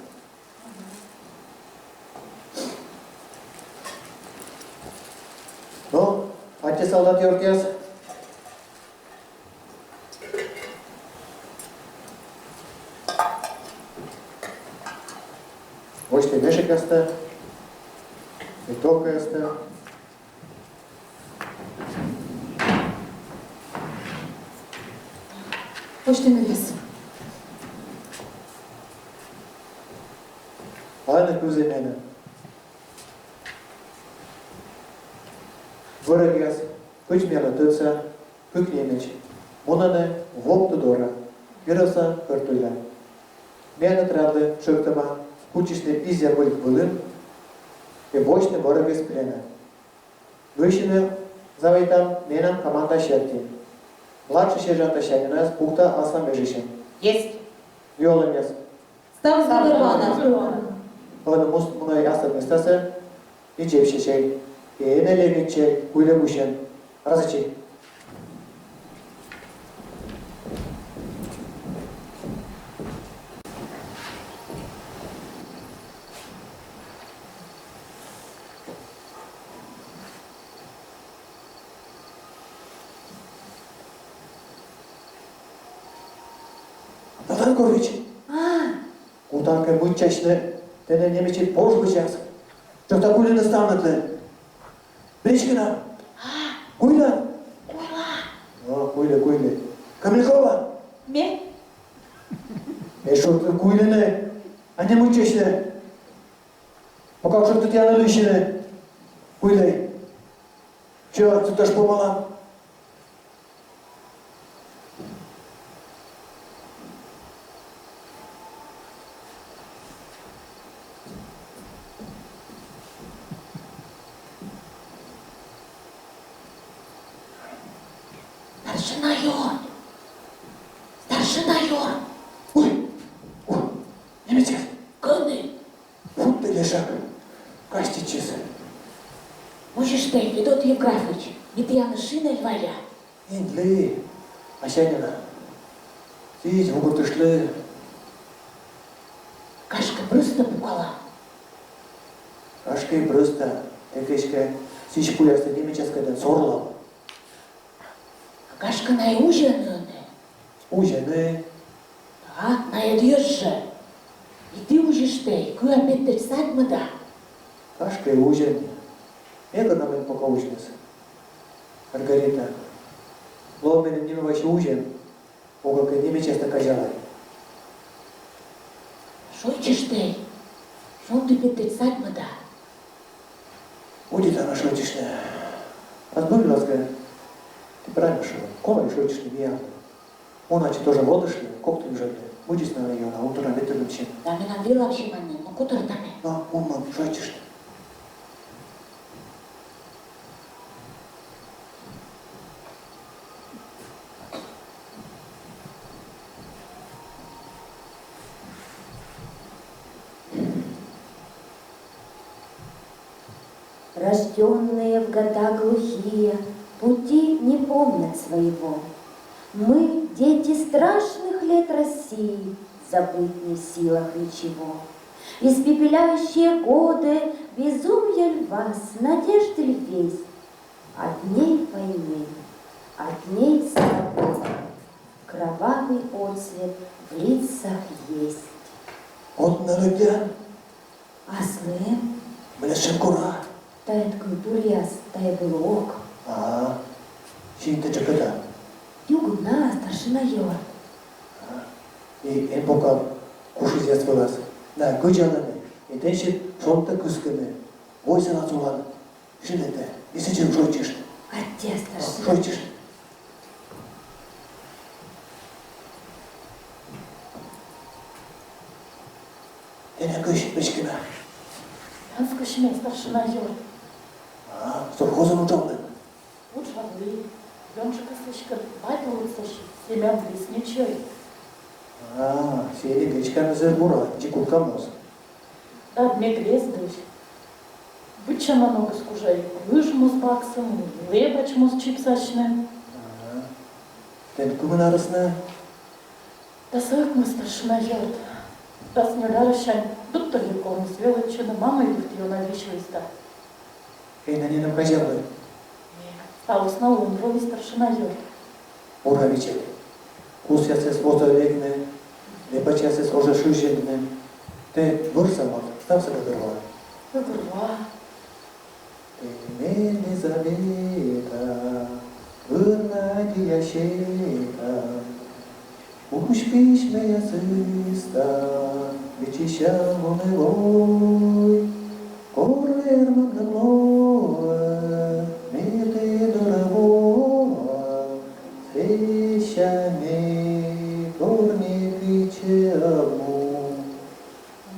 Но, аттьӧ, солдат ёртъяс. Восьтӧй мешӧкъястӧ, винтовкаястӧ. Восьтӧй нӧ вес. Ӧні кывзӧй менӧ. Вӧрӧгъяс, кыдз миянлы тӧдса, кык немеч мунӧны Вопты дорӧ, Кировса кӧрт улӧ. Миян отрядлы тшӧктӧма кутчысьны изъя выль вылын и босьтны вӧрӧгъясӧс пленӧ. Нуисьны заводитам менам команда серти. Младшӧй сержант Осянинӧс пукта аслам межысьӧн. Есть. Юалӧмъяс. Ставыс гӧгӧрвоана. Ӧні муна, мунӧй аслад местасӧ, и дзебсьӧй, и энӧ левитчӧй куйлӧ гусьӧн. Разачи. Натан Корвич! А? Кутан кӧ мыччысьны, тэнӧ немецъяс пож вӧчас. Чӧв да куйлыны ставныдлы. Бричкина! А? Куйлан? Куйла. О, куйлӧ, куйлӧ. Камелькова! Ме? Ме шуи куйлыны, а не мыччысьны. Пока шуи тіянлы лыйсьыны. Куйлӧй. Чё, цытӧш помалан? Старшина ёрт! Старшина ёрт! Ой! Ой! Немецъяс! Кӧні? Фу тэ, лешак, каститчис. Узьыштӧй, Федот Евграфович, ми тіянлы шинель валя. Эн лы, Осянина. Сідз вугыртыштлы. Гашкӧ, прӧстӧ пукалам. Гашкӧ, прӧстӧ. Эськӧ сідз пуястӧ немецъяскӧд сорлам. Гашкӧ, найӧ узьӧны ӧні? Узьӧны. А, найӧ ӧд ещӧ. И ті узьыштӧй, кыа петтӧдз садьмыда. Гашкӧ, узьӧны. Ме кӧ на мый пока узьныс. Маргарита, лоӧ меным нималаысь узьӧм, огӧ кӧ немецъястӧ казялӧй. Шойччыштӧй, шонді петтӧдз садьмыда. Удитана шойччыштны. А збыль вылас кӧ, тэ правильно шуин, колӧ шойччыштны миянлы. Мунан ачым тоже локтыштны, коктӧ гижӧдлы. Мудзыс на ёна, уна ветлӧдлӧмаӧсь. Да, менам велӧдчӧма нин, но котӧртамӧ. Но, мун, мун, шойччыштны. Рождённые в года глухие, пути не помнят своего. Мы, дети страшных лет России, забыть не в силах ничего. Испепеляющие годы, безумья ль вас, надежды ль весть? От дней войны, от дней свободы кровавый отсвет в лицах есть. От народян. Аслым. Мыйла сэтшӧм кора? Тайӧ кывбуръяс, тайӧ вӧлі ок. А, синтӧ тшӧкыда. Югыд на, старшина ёрт. А, и эн пока кушизъяс вылас. На, гӧдзалӧны, и тэнсьыд шонтӧ кыскӧны. Войсӧ на сулан. Шынитӧ, и сэтшӧм шойччышт. Аттьӧ, старшина. Шойччышт. Тэнӧ кысь, Печкина. Ас кысь ме, старшина ёрт. А, совхозын уджавлін? Уджавлі. Ёнджыкасысь кӧ, вай лыдсьӧ, семьям лесничӧй. А, сійӧ гречканызэ бура, дзик кутка моз. Тадз ме грездысь. Быдсяма ногыс кужӧ: лыж моз баксыны, лэбач моз чипсасьны. Ага. Тэн кымын арӧс на? Дас ӧкмыс, старшина ёрт. Дас нёль арӧсянь докторъя колмис велӧдчыны, мамӧй вывті ёна висьліс да. Эн на нинӧм казявлы. Ставыс на лоӧ вӧлі, старшина ёрт. Бура видзӧд. Кусъясыс оз лэбны, лэбачьясыс оз шызьӧдны. Тэ вӧрса морт, ставсӧ гӧгӧрвоан. Гӧгӧрвоа. Тэ меным завета, вырнадия сета. Усь письмӧясыста, виччысям вунӧ вой, кор верман гӧн лоӧ, ме тэ дорӧ воа, сэсся ме тор некытчӧ абу.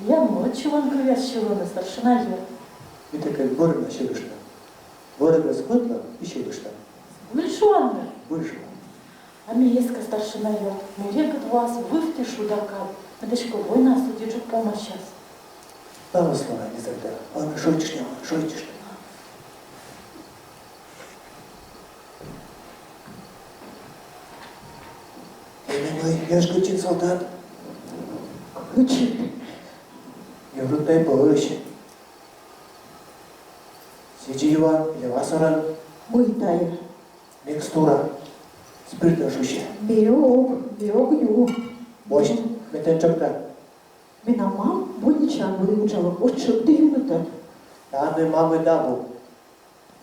Миян мӧд сьыланкывъяс сьылӧны, старшина ёрт. Ми тэкӧд вӧрӧ на сьылыштам. Вӧрӧ гӧс кӧтла и сьылыштам. Збыль шуан на? Збыль шуа. А ме эска, старшина ёрт, ме регыд воас вывті шуда кад, мед эськӧ войнаас ӧдйӧджык помасяс. Ставыс лоӧ на, Изольда, ӧні шойччыштам, ӧні шойччыштам. Тэ мый, ӧшкыдчин солдат? Кыдзи? Юрыд тай пӧльысь. Сідзи юан, лёва сорӧн. Мый тайӧ? Микстура. Спиртӧн шусьӧ. Ме ог, ме ог ю. Босьт, ме тэнӧ тшӧкта. Менам мам больничаын вӧлі уджалӧ, оз тшӧкыд юны тӧд. Тані мамыд абу.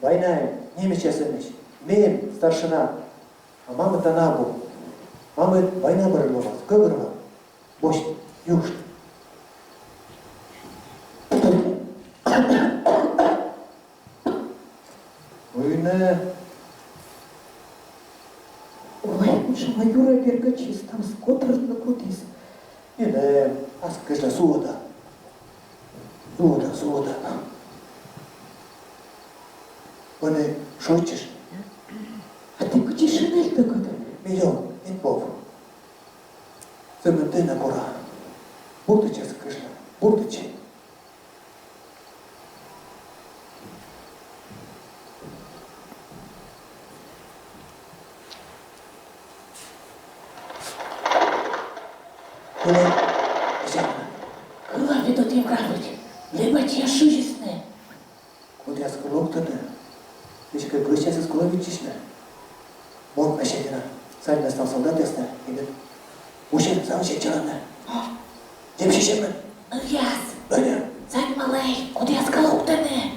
Войнаын немецъяс эмӧсь. Ме эм старшина. А мамыд тані абу. Мамыд война бӧрын ловас, гӧгӧрвоан. Босьт, юышт. Ой, нӧ. Ой, кутшӧма юрӧ бергӧдчис, ставыс котӧртны кутіс. Нинӧм, ас кежлӧ сулӧда. Сулӧда, сулӧда. Ӧні шойччышт. А тэ кыдзи шинельтӧгыд? Ме ём, эн пов. Сӧмын тэнӧ кора. Бурдӧдчы ас кежлӧ, бурдӧдчы. Кыла, Федот Евграфович, лэбачьяс шызисны. Кодъяскӧ локтӧны, эськӧ гӧсьтъясыс колӧ виччысьны. Мон, Осетина, садьмӧ став солдатъясӧс, и мед усьӧны, заводитӧны чалӧны. Дзебсьысьӧмӧн. Нывъяс. Ӧні. Садьмалӧй, кодъяскӧ локтӧны.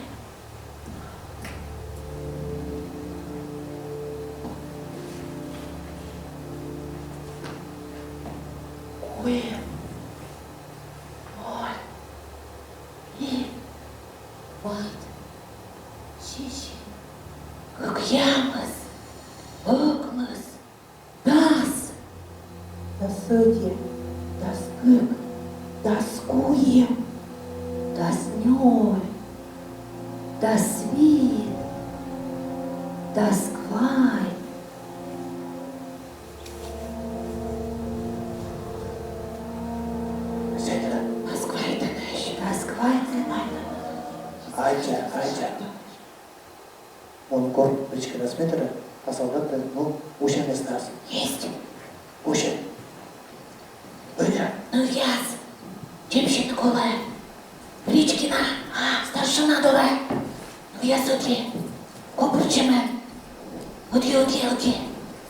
Куим. Ноль. Вит. Вайт. Сизим. Кӧкъямыс. Ӧкмыс. Дас. Дас ӧти. Дас кык. Дас куим. Дас нёль. Дас вит. Дас квайт. Сэтӧн. Дас квайтӧнӧсь. Дас квайтӧнӧсь. Аттьӧ, аттьӧ. Мон кор бричкинас ме дорӧ, а солдатъяс, ну, усьӧны ставсӧ. Есть. Усьӧны. Ӧні. Нывъяс. Дзебсьыны колӧ. Бричкина, а, старшина дорӧ. Нывъяс, ӧдйӧ. Копыртчӧмӧн. Ӧдйӧ, ӧдйӧ, ӧдйӧ.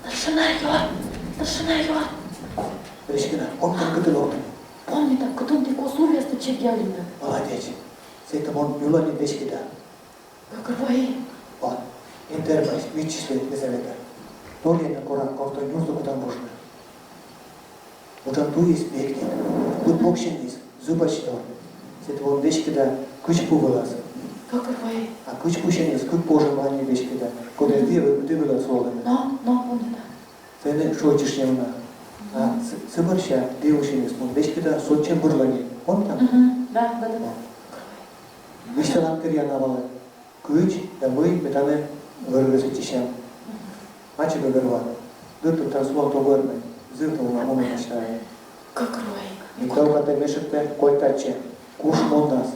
Старшина ёрт, старшина ёрт. Бричкина, помнитан, кытӧн локтан? Помнита, кытӧн ті кос увъястӧ чегъялінныд. Молодец. Сетӧ мон юла нин веськыда. Гӧгӧрвои. Ва, эн тэрмась, виччысьлы, Лизавета. Торйӧн на кора, кор тӧ нюрсӧ кутам вуджны. Уджан туйыс пекнин, быд боксяньыс зубач тор. Сетӧ мон веськыда кыдз пу вылас. Гӧгӧрвои. А кыдз пусяньыс кык пу жӧ мон нин веськыда, кодъяс ды, ды вылас волӧны. Но, но, помню, да. Сэні шойччыштны уна. А сы-, сы бӧрся дивсяньыс мон веськыда сотчӧм бырлань. Помнитан? Мгм. Да, да, да, да. Висьталан кӧ, Яна, вӧлі, кыдз да мый ми тані вӧрвӧрсьӧдчысям. Ачыд гӧгӧрвоан. Дыр тӧ тан сулан тор верман. Зэв тӧвна мунны мечтая. Гӧгӧрвои. Микал катӧ мешӧктӧ, коль татчӧ. Куш мунас.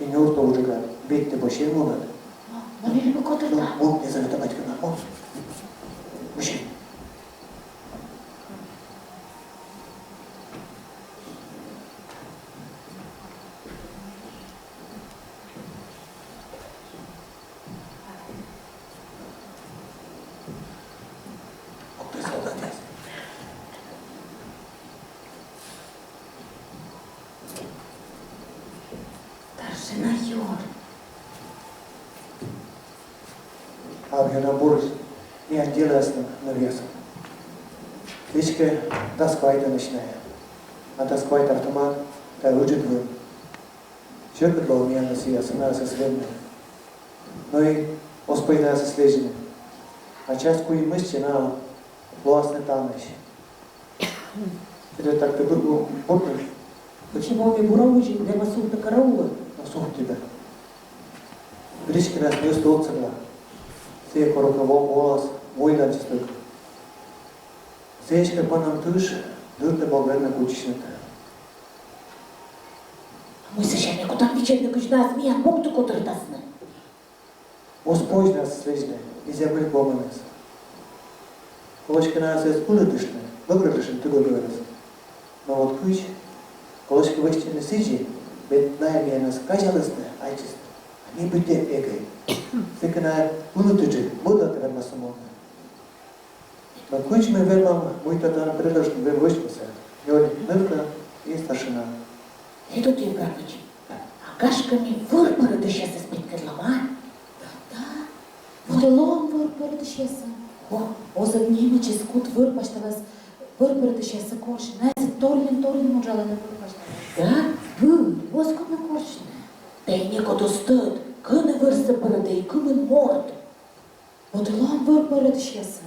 И нюртӧ уджігад, быттьӧ босьт мунад. Но, но, мый ми котыртам? Мун, Лизавета Батьковна, мун. Мужик. Кутіс солдатъяс. Старшина юӧр. А ёна бурысь, миян делӧясным нывъясным. Эськӧ дас квайтӧмӧсь найӧ. А дас квайт автомат да ыджыд вын. Сьӧкыд лоӧ миянлы сійӧ, сынаясӧс лэбны. Но и оз позь наясӧс лэдзны. А час куим мысти найӧ лоасны танысь. Сідз так-то бу-, бу-, буртыр. Почему ми бура узим, верма сувтны караулӧ? Но сувтны да. Бричкинас ньӧсті отсӧгла. Сійӧ коркӧ во-, волас, войнас чӧскыд. Сійӧ эськӧ панам тыш, дыр тӧ мог вермӧ кутчысьны. Мый сэсся ми кутам видзӧдны, кыдз наяс миян бокті котыртасны? Оз позь наясӧс лэдзны, нельзя мыль помнас. Колӧ эськӧ наясӧс пырӧдыштны, гӧгрӧдыштны тыдовтӧ верӧс. Но вот кыдз, колӧ эськӧ вӧчны сідзи, мед найӧ миянӧс казялісны, аддзисны, а ми быттьӧ эгӧй. Сэки найӧ пырӧдыштны, быдӧн вермасны мунны. Но кыдз ми вермам мыйта тані предложитны вӧчнысӧ, нёль нывка и старшина. Федот Евграфович, а гашкӧ ми вӧр пӧрӧдысьясӧс петкӧдлам, а? Да, да. Вот и лоам вӧр пӧрӧдысьяссӧ. О, оз ӧд немечыс кут вӧр пасьталас, вӧр пӧрӧдысьяссӧ корсьны, найӧ торйӧн, торйӧн уджалӧны вӧр пасьталас. Да? Вӧр, оз кутны корсьны. Да и некод оз тӧд, кӧні вӧрсӧ пӧрӧдӧ и кымын морт. Вот и лоам вӧр пӧрӧдысьяссӧ.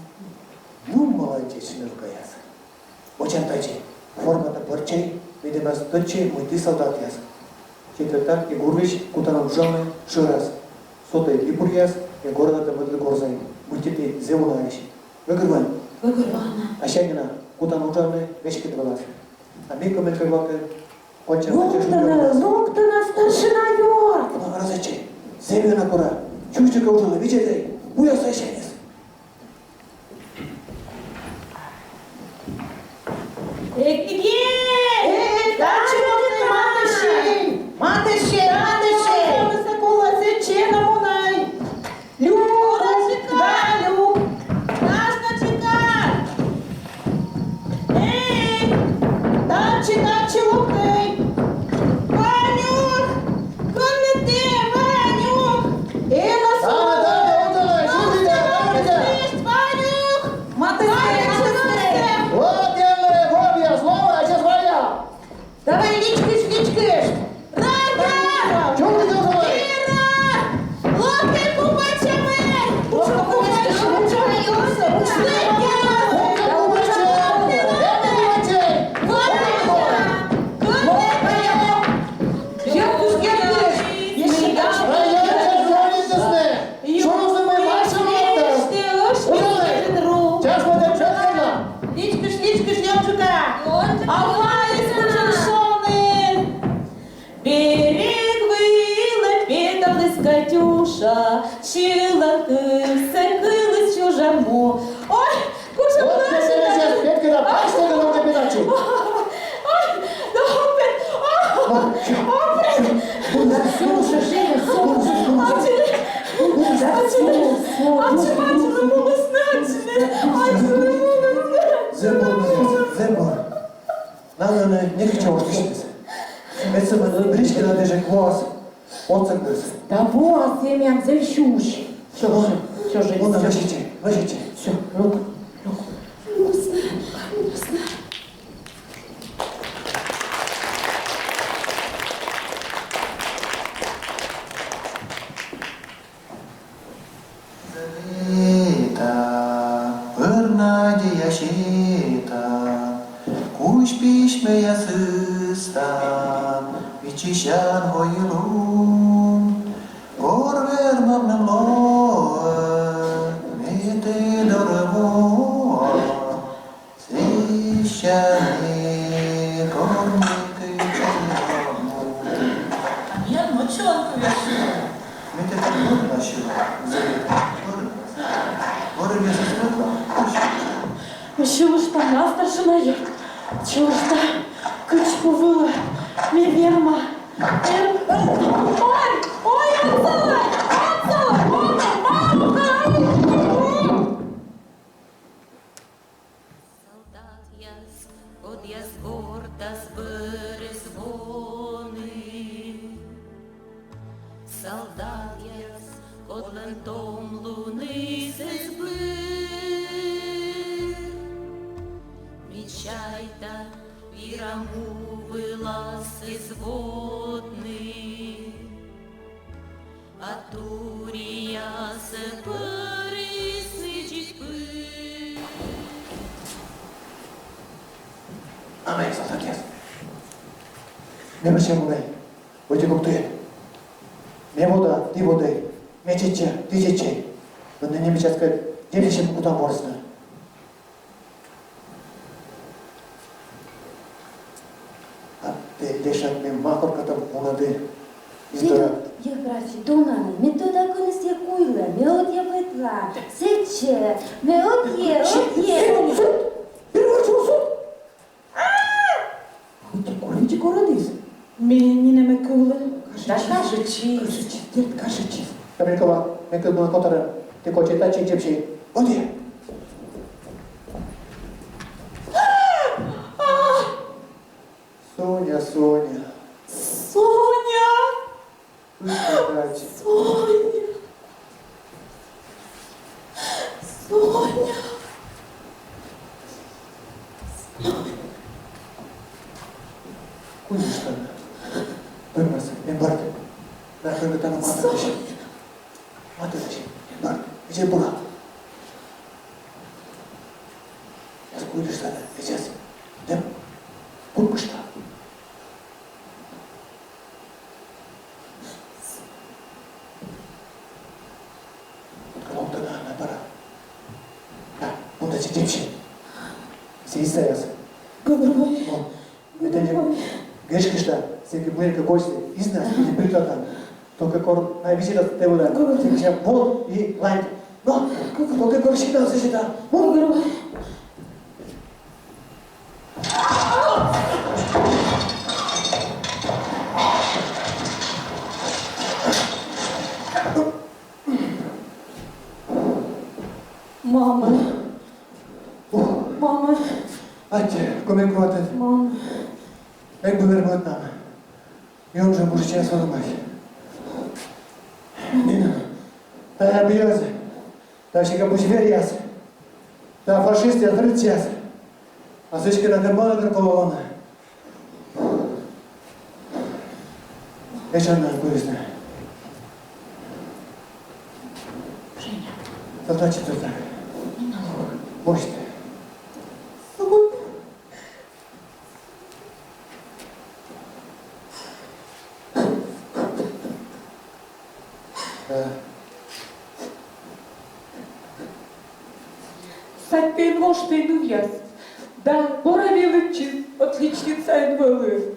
Ну, молодеч, нывкаяс. Вочам татчӧ, форматӧ пӧрччӧй, медым эз тӧдчы, мый ті солдатъяс. Четвертак и гурвысь кутан уджавны шӧрас. Сотӧй липуръяс и горӧдатӧй мӧдлы горзӧй, быттьӧ ті зэв унаысь. Гӧгӧрвоан? Гӧгӧрвоана. Асянь на кутан уджавны веськыд вылас. А ми кӧмӧй кывлакӧ. Локтӧны, локтӧны, старшина ёрт! Ма, разачи, зэв ёна кора. Чуччӧ кӧ уджалӧ, видзӧдӧй, буясӧ асяньыс. Эг-, эг-, эг-, татчӧ локтӧй, матыстчӧй! Матыстчӧй, матыстчӧй! Татчӧ локтӧй, сэтчӧ на мунӧй! Люк, да, люк. Наш начекар. Эй, татчӧ, татчӧ локтӧй. Ванюк, кӧні тэ, Ванюк? Эй, Васюк. Тані, тані, тані, сюрсӧ, тані. Ванюк. Матыстчӧй, матыстчӧй. Вот, вот, слово, сейчас Ваня. Давай, личкышт, личкышт! Рая! Чё ты делаешь? Вера! Локтӧй купайтчӧмӧй! Локтӧй купайтчӧмӧй! Рая! Рая! Чё ты делаешь? Рая! Чё ты делаешь? Чё ты делаешь? Сейчас мы тебя чё? Личкыш, личкыш, ёнджыка! Авай, слышишь, шоны! Берег вылӧ петаліс Катюша, сьыланкывсӧ кыліс чужан му. Ой, кутшӧм... Вот это сейчас, Петька, да, пошли, да, вот это передачу. Ой, да, опять, ой, опять. Да слушай, Женя, слушай, слушай. Ачи, ачи, ачи, ачи, ачи. Зэв бур, зэв бур. Налы некытчӧ оз тышкас. Медся мый Бричкина дежек воас. Отсӧг нӧшта. Да во, а сійӧ миян зэв сюсь. Всё, всё, всё, жить. Вон, всё. Лэзьӧй, лэзьӧй. Всё, лёк, лёк. Можно, можно. Завета, пыр надея сетан, кузь письмӧяс ыстан, виччысян во и лун. Кор вермӧмным лоӧ, ме тэ дорӧ воа. Сэсся ме кор некытчӧ эг му. А миян мочалан кывъяс сюра. Ме тэд бӧрынас сюра, Завета, бӧрынас. Бӧрынас сюра, сюра. Сюра, старшина йӧр. Сюра, кыдз пу вылӧ. Ме верма. Вер-, ой, ой, отсалай, отсалай, мама, мама, ай. Солдатъяс, кодъяс гортас бӧрас воны. Солдатъяс, кодлӧн том луныс эз быр. Ме чайта, вира му вылас эз водны. А туриясӧ пӧрисны дзик пыр. Ана, солдатъяс. Ме вӧча мунӧй. Вӧтик ог туйӧд. Ме вода, ті водӧй. Ме чечча, ті чеччӧй. Ӧні немецъяскӧд дзебсьысьӧм кутам ворсны. А тэ лӧсяд меным ма коркӧ там мунӧдін. Ме ӧд, я, братчик, дона нин, ме тӧда, кӧні сійӧ куйлӧ, ме ӧд, я, петла, сэтчӧ, ме ӧд, я, ӧд, я. Суд! Переворчу суд! Хоть и куритчӧ городіс. Ме нинӧм эг кывлы. Да кажитчис. Кажитчис, дерт, кажитчис. Кабелькова, ме кыв мунӧ котӧрӧ. Тэ кольччӧй татчӧ, дзебсьӧй. Води. Соня, Соня. Соня! Кыдз тэ тадзи? Соня! Соня! Соня! Куйлыштан. Пӧрмас, эн бӧрд. Да, кӧні тані матӧ. Соня! Матӧ, эн бӧрд. Видзӧд, бура. Сейчас куйлыштан, сейчас. Тэм. Пукышта. Локтӧ на, на, бара. На, мунӧй сэтчӧ. Сійӧ исаяс. Гӧгӧрвои. О, ме тэнӧ гӧгӧрвои. Гӧгӧрвои, что сійӧ кӧ мыйкӧ кольччӧ, и знас, и пыртатан. Только кор на виччысьӧ тэ вылӧ. Гӧгӧрвои. Сэтчӧ вот и ланьт. Но, только кор сетан, сетан. Гӧгӧрвои. Мама. Мама. Аттьӧ, кӧмӧй куатӧ. Мама. Эг бы вермы ӧтнам. Ёнджыка мужичӧйяс вӧлӧмаӧсь. Нинӧм. Тайӧ абу ёнджыка. Тайӧ сикас абу зверьяс. Тайӧ фашистъяс, фрицъяс. А сыысь кӧ на кӧ мӧдӧдӧн колӧ лоны. Эчан на куйлыштны. Женя. Солдатчик, солдат. Мыйла? Босьт. Да. Сэтӧн воштӧй, нывъяс. Да, бура велӧдчис, отличница эн вӧлы.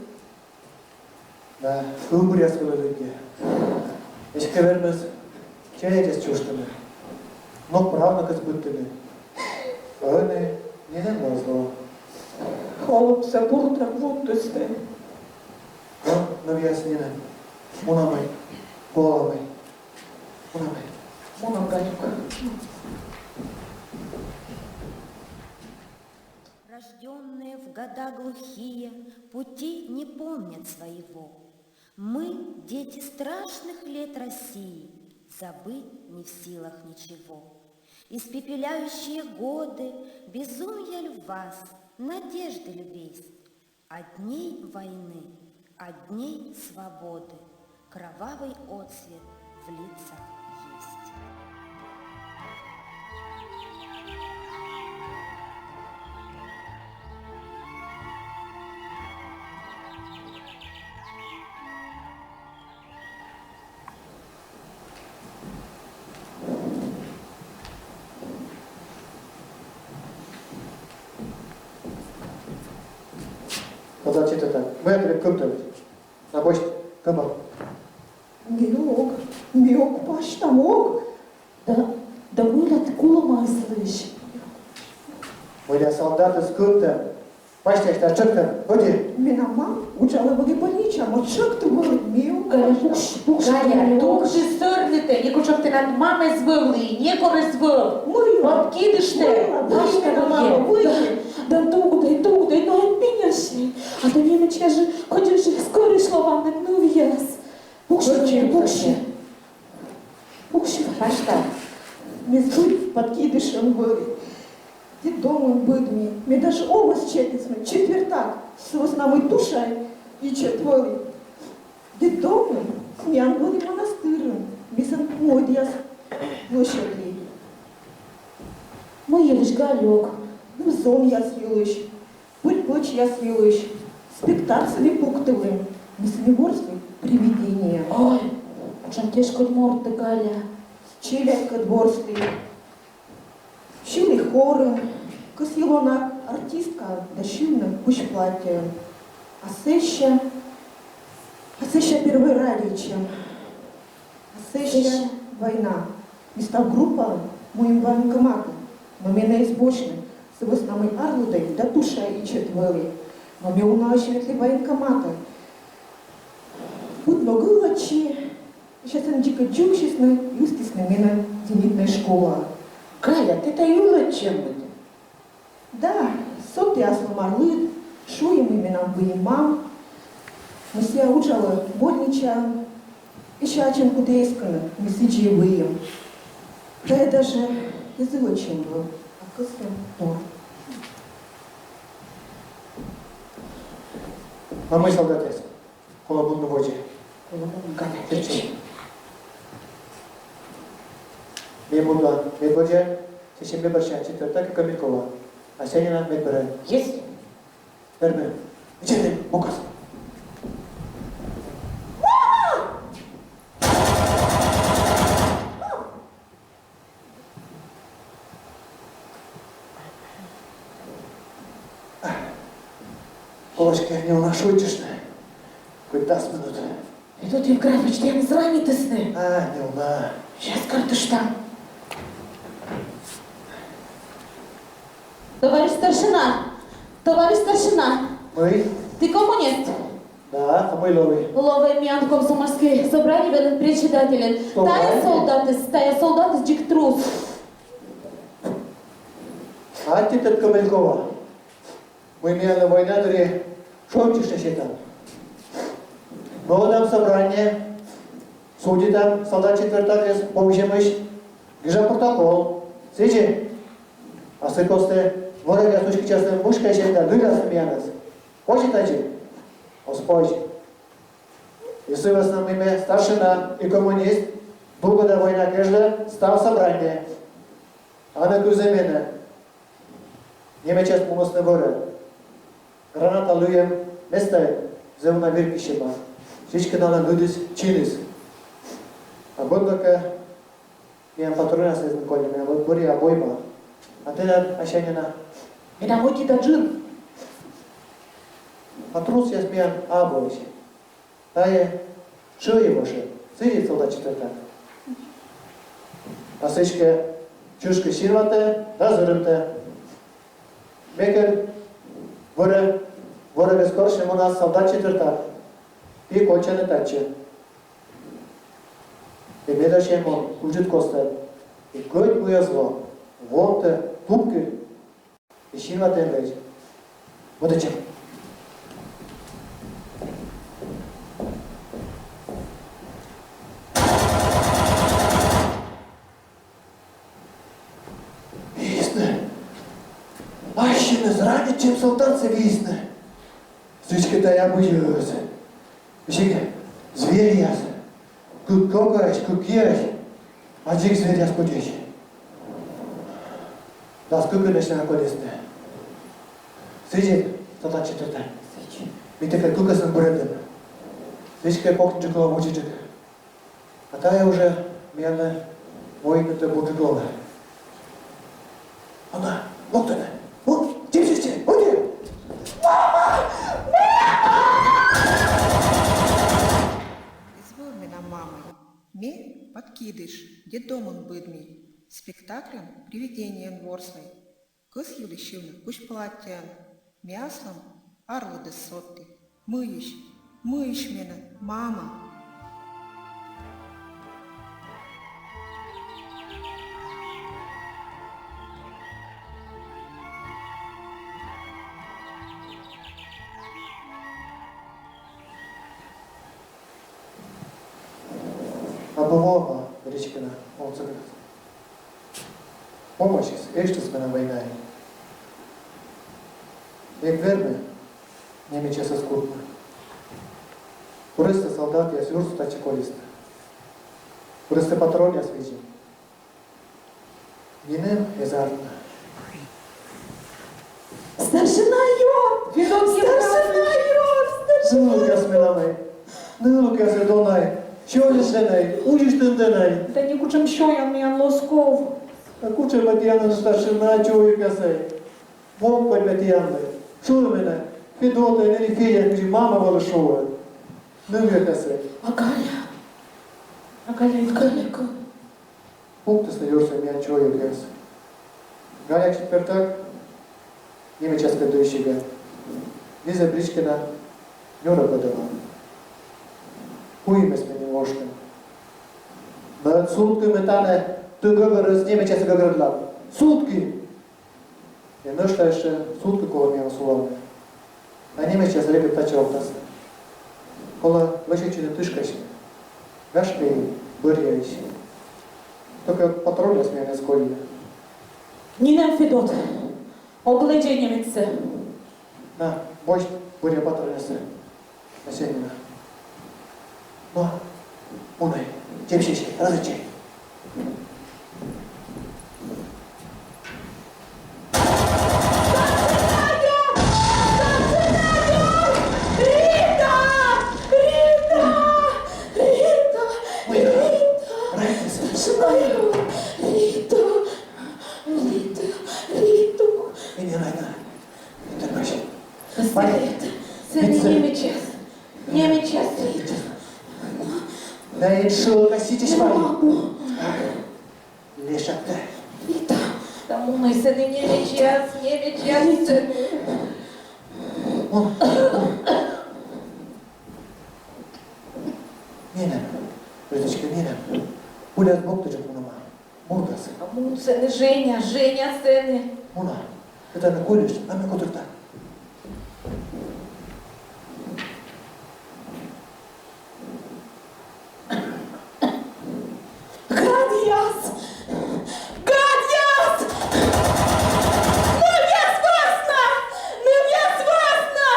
Да, ымбуръяс вӧлӧдӧ. Эськӧ вермис чайӧдзыс чужтыны. Но правнукъяс быдтыны. Ӧні нинӧм оз ло. Олӧмсӧ бурдӧм вундысті. Но, нывъяс, нинӧм. Мунамӧй, гуаламӧй. Мунамӧй. Мунам, Галюк. Рождённые в года глухие, пути не помнят своего. Мы, дети страшных лет России, забыть не в силах ничего. Испепеляющие годы, безумья ль в вас, надежды ль весть? От дней войны, от дней свободы кровавый отсвет в лицах есть. Кызьы читатан? Мый тайӧ кымтӧмыс? На босьт, кымын. Ме ог, ме ог пасьта, ог. Да, да мыйла ті кулӧмаыслысь? Мыйла солдатыс кымтӧм? Пасьтасьта, тшӧктӧм, ӧдйӧ. Менам мам уджалӧ вӧлі больничаын, ме тшӧкта вӧлі, ме ог. Галя, пуксьы, пуксьы, Галя, Галя, пуксьы. Туксьы сёрнитӧ, некутшӧм тэнад мамыс эз вӧвлы, некор эз вӧв. Мый? Подкидышнӧ. Мый? Пасьта, мый? Галя, мама, мый? Да, да, тугдӧй, тугдӧй, но эн пинясьӧй. А то немецъяс жӧ, кодьӧ жӧ скорӧйысь лоӧны нывъяс. Пуксьы, пуксьы. Пуксьы. Пасьта. Ме збыль подкидышын вӧлі. Детдомын быдми. Ме даже овощ чеписны четвертак. Сы вӧсна мый тушай ичӧт вӧлі. Детдомын миян вӧлі монастырын. Ме сэн мойдъяс лӧсьӧдлі. Мый йылысь, Галёк? Ныв-зонъяс йылысь. Пӧль-пӧчьяс йылысь. Спектакльсӧ ме пуктывлі, мися, ме ворслі привидение. Ой, кутшӧм тешкодь морт тэ, Галя. Челядькӧд ворслі. Сьылі хорын, кӧсйи лоны артисткаӧн да сьывны кузь платьеӧн. А сэсся, а сэсся первой радейтчӧм. А сэсся война. Ми став группаӧн муим военкоматӧ, но менӧ эз босьтны, сы вӧсна мый арлыдӧй да тушай ичӧт вӧлі. Но ме унаысь ветлі военкоматӧ. Быд ног ылӧдчи, сэсся сэн дзик дзугсисны, ыстісны менӧ зенитнӧй школаӧ. Галя, тэ тай ылӧдчӧмыд? Да, сотӧй аслым арлыд, шуим, мый менам выйым мам. Мися, уджалӧ больничаын, сэсся ачым кутӧ эскыны, мый сідзи выйым. Тайӧ даже эз ылӧдчӧм вӧв, а кӧсйӧм тор. А мый солдатъяс? Колӧ мунны водзӧ. Колӧ мунны, Галя, тшӧтш. Ме муна медводдза, сэсся ме бӧрся четвертак и Камелькова. Асянина медбӧрӧ. Есть. Вермӧ. Ичӧтӧн мукас. Колӧ кӧ, неуна шойччыштны. Кӧть дас минут. Федот Евграфович, тіянӧс ранитісны? А, неуна. Сейчас картыштам. Товарищ старшина! Товарищ старшина! Мый? Ті коммунист? Да, а мый лои? Лои миян комсомольскӧй собрание вылын председательӧн. Собрание? Тайӧ солдатыс, тайӧ солдатыс дзик трус. Аттьӧ тіян, Камелькова. Мый миянлы война дырйи шойччыштны сетан. Нуӧдам собрание, судитам солдат четвертакӧс повзьӧмысь, гижам протокол. Сідзи? А сы костӧ ворӧгъяс уськӧдчасны мышкасянь да нуӧдасны миянӧс. Позьӧ тадзи? Оз позь. И сы вӧсна мый ме старшина и коммунист, дугӧда война кежлӧ став собрание. Ӧні кывзӧй менӧ. Немецъяс мунісны вӧрӧ. Граната лыйӧм местаын зэв уна вир киссьӧма. Сідзкӧ, налӧн лыдыс чиніс. А быд ног кӧ, миян патронъяс эз нин кольны, миян вот бӧрйӧ обойма. А тэнад, Асянина? Менам ӧти да джын. А трусъяс миян абуӧсь. Тайӧ шӧйӧвошӧ, сідзи, солдат четвертак. А сідзкӧ, чышкыс синватӧ да зырымтӧ. Ме кӧ вӧрӧ, ворӧгӧс корсьны мунас солдат четвертак. Ті кольччанныд татчӧ. И медасьӧй мун, уджыд костад. И кӧть мый оз ло, вомтӧ тупкыль. И синватӧ эн лэдз. Мӧдӧдчам. Ранит, чем сӧлтан сэсся висьтны. Сідзкӧ тайӧ абу йӧз. Весиг зверьяс. Кык кокаӧсь, кык киӧсь. Аддзик, зверьяс кутчӧсь. Дас кыкӧнӧсь на колисны. Сідз, сӧлтан четвертӧ. Ми тэкӧд кыкӧсын буретӧм. Сідзкӧ кокниджык лоӧ, вучиджык. А тайӧ уже миянлы воитнытӧ бурджык лоӧ. Ана, локтӧны. О, тип, тип, тип, о, тип. Эз вӧв менам мамӧй. Ме подкидыш, детдомын быдми. Спектакльын привидениеӧн ворсай. Кӧсйылі сьывны кузь платтьӧӧн. Ме аслым арлыдыс содті. Мыйысь, мыйысь менӧ, мама? Абу воӧма, Гречкина, отсӧгӧн. Помасис, эштіс менам войнаын. Эг вермы немецъясӧс кутны. Курӧсті солдатъяс юрсӧ татчӧ колисны. Курӧсті патронъяс видзим. Нинӧм эз артмы. Старшина ёрт! Федот Евграфович! Старшина ёрт! Старшина ёрт! Нылукъяс менамӧй, нылукъясӧй донай, сёйыштӧнӧй, узьыштӧнӧй. Да некутшӧм сёян миян оз ков. Да кутшӧм ме тіянлы старшина, чойкасӧй. Вок кодь ме тіянлы. Шуӧ менӧ Федотӧн или Федя, кыдзи мама вӧлі шуӧ. Нывъясӧй. А Галя? А Галя, Галя кӧ? Пуктісны юрсӧ миян чойкаяс. Галя четвертак немецъяскӧд дойсигӧ. Лиза Бричкина нюрӧ пӧдӧма. Куимӧс ме нин воштім. Мӧд суткӧ ме тані ті гӧгӧрӧс немецъясӧс гӧгӧрводлам. Суткӧ! И нӧшта ещӧ суткӧ колӧ миянлы сулавны. А немецъяс репетицияӧ овтасны. Колӧ лӧсьӧдчыны тышкасьӧм. Гашкӧ и бӧръяысь. Только патронъяс миянӧс колӧ. Нинӧм, Федот. Ог лэдзӧй немецсӧ. На, босьт бӧръя патронъяссӧ. Васенина. Но, мунӧй, дзебсьысь, разысь. Рита! Рита! Рита! Рита! Рита! Рита! Рита! Рита! Рита! Сэн, сэн немецъяс. Немецъяс. Да и шуӧ, кӧсйысь вай. Лешак тэ. Рита. Да мунӧй сэні, немецъяс, немецъяс. Нинӧм. Риточка, нинӧм. Пуляяс быттьӧджык мунӧма. Мургас. А мун сэні, Женя, Женя сэні. Муна. Этані куйлышт, а ме котырта. Гадъяс! Гадъяс! Нывъяс вӧсна! Нывъяс вӧсна!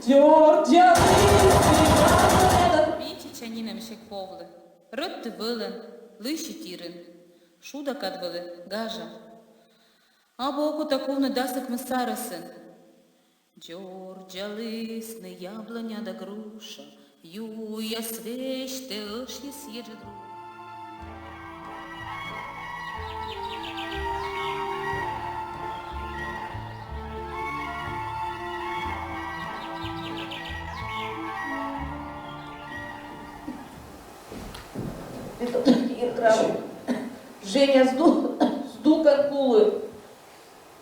Дзордзалісны гадъяс! Виччысьӧ нинӧмсьыд повлы. Рӧдты вӧлӧн, лыйсьыд тирын. Шуда кад вӧлі гажа. Абу окота кувны дас ӧкмыс арӧсын. Дзордзалісны яблоня да груша, юяс весьтӧ ӧшйис еджыд руш. Женя, здукӧн, здукӧн кулы.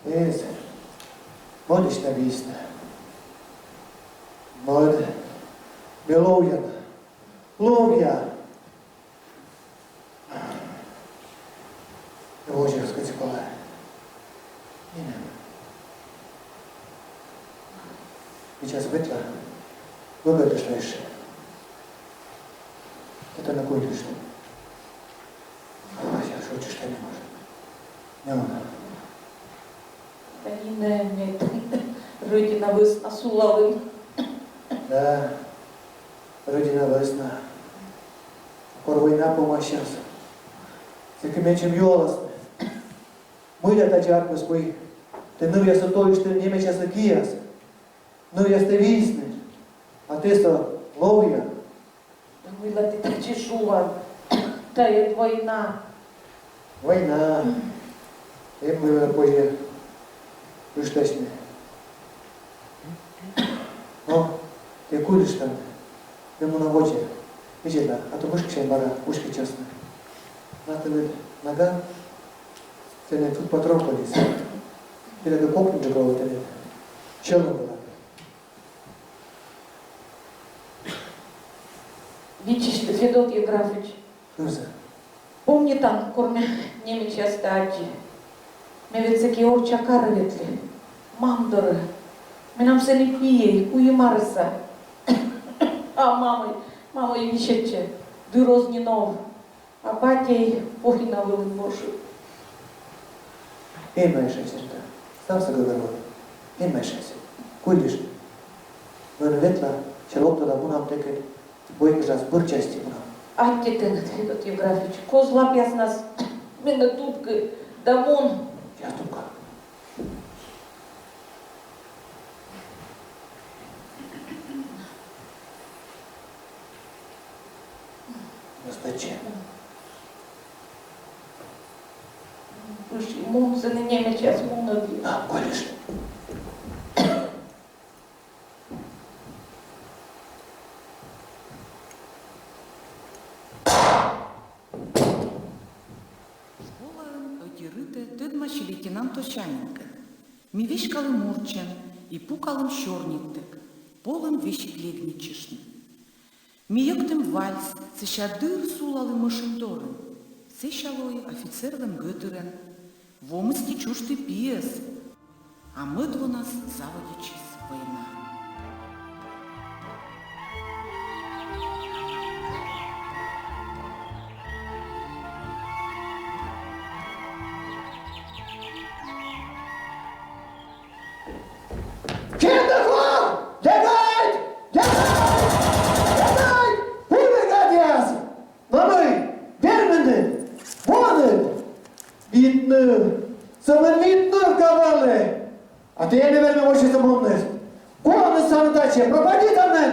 Эз, мӧдысь на висьны. Мӧд. Ме ловъя на. Ловъя. Ме водзӧ кӧсйи колӧ. Нинӧм. Мича ветла. Вӧбӧрдышта ещӧ. Этані куйлышт. Ай, я шучу, что не может. Не он. Да не на, нет. Родина вӧсна сулалін. Да, Родина вӧсна. Кор война помасяс, сэки менсьым юаласны: мыйла тадзи артмис, мый тэ нывъястӧ толиштін немецъяслы киас, нывъястӧ виисны, а тэ со ловъя. Да мыйла тэ тадзи шуан? Тайӧ война. Война. Эм мыйла позьӧ ыштасьны. Но тэ куйлыштан, ме муна водзӧ. Видзӧдлы, а то мышкысянь бара уськӧдчасны. На тэныд наган, сэні тут патрон колис. Пеляга кокниджык лоӧ тэныд. Сьӧлӧм вылӧ. Виччысьлы, Федот Евграфович. Шуысал. Помнитан, кор ме немецъястӧ аддзи? Ме ведь сэки орчча карӧ ветлі. Мам дорӧ. Менам сэні пиӧй, куим арӧса. А мамӧй, мамӧй висьӧдчӧ, дыр оз нин ов. А батьӧй похи на вылын вошис. Эн майшась, Рита. Ставсӧ гӧгӧрво. Эн майшась. Куйлышт. Ме ветла, сьӧлӧм да мунам тэкӧд войкыжас быд частьӧ мунам. Аттьӧ тэныд, Федот Евграфович, коз лапъяснас менӧ тупкы да мун. Час тупка. Достатчӧ. Пышйи, мун, сэні немецъяс мунӧдліс. А, конечно. Школаын ӧти рытӧ тӧдмаси лейтенант Осянинкӧд. Ми веськалім орччӧн и пукалім сёрнитӧг, полім весиг легнитчыштны. Ми йӧктім вальс, сэсся дыр сулалім ӧшинь дорын. Сэсся лои офицерлӧн гӧтырӧн. Во мысти чужті пиӧс. А мӧд вонас заводитчис война. Кендахо! Дядь! Дядь! Дядь! Пуйвергатяс! Но мый, верминныд, воныд? Вит ныв, сӧмын вит ныв кавлалі. А тэ ӧні вермин вочасӧ мунны. Куаныс саны татчӧ, пропади тэ нин.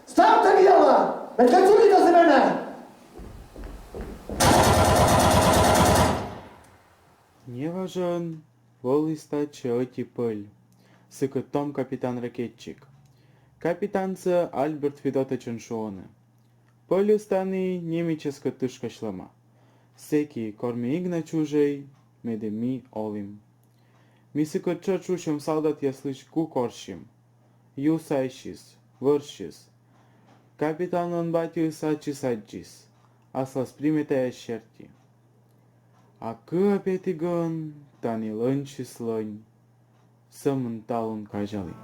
Ставтӧ миянлы, мед кӧть судитасны менӧ. Неважӧн вӧлі татчӧ ӧти пӧль, сыкӧд том капитан-ракетчик. Капитансӧ Альберт Федотычӧн шуӧны. Пӧльыс тані немецъяскӧд тышкасьлӧма. Сэки, кор ме Игнӧ чужӧй, медым ми олім. Ми сыкӧд тшӧтш усьӧм салдатъяслысь гу корсим. Ю сайсис, вӧрсис. Капитанлӧн батьыс ачыс аддзис аслас приметаяс серти. А кыа петігӧн тані лӧньсис лӧнь, сӧмын талун казялі.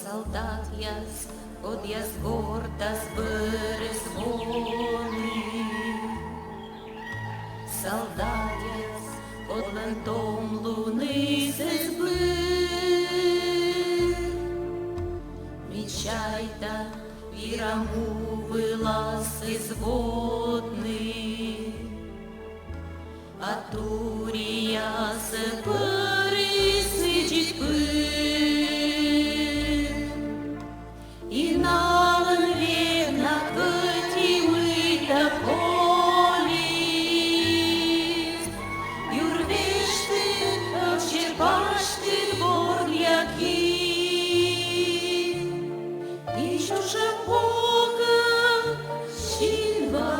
Салдатъяс, кодъяс гортас бӧрас воны, салдатъяс, кодлӧн том луныс эз быр. Ме чайта, вира му вылас эз водны. А туриясӧ пӧрис сідз пыр. И налӧн век на кӧть и мыйта колис, юр вештыд, ӧвсьӧ пасьтыд вордъя ки. И чужӧм бокӧ синва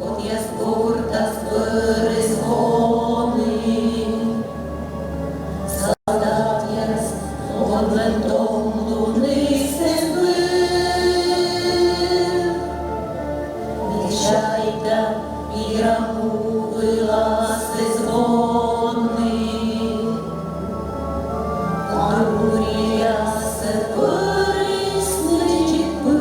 Походъяс гортас пӧрысьлӧны, солдатъяс, одлӧн том луныс эз вӧв. Ме чайта, Ира му вылас эз воны. Кӧр, буръяс пӧрысьлӧны чик пыр.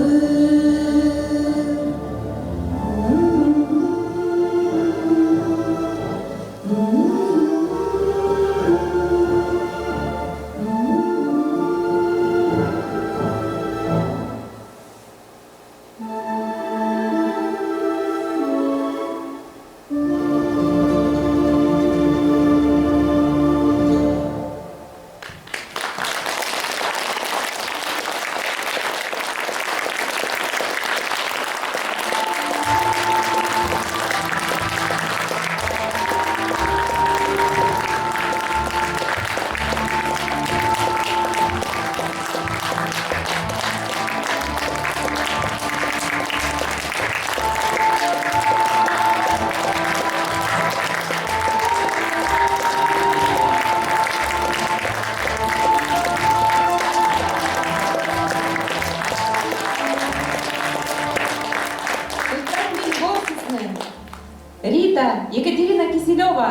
Рита, Екатерина Киселева.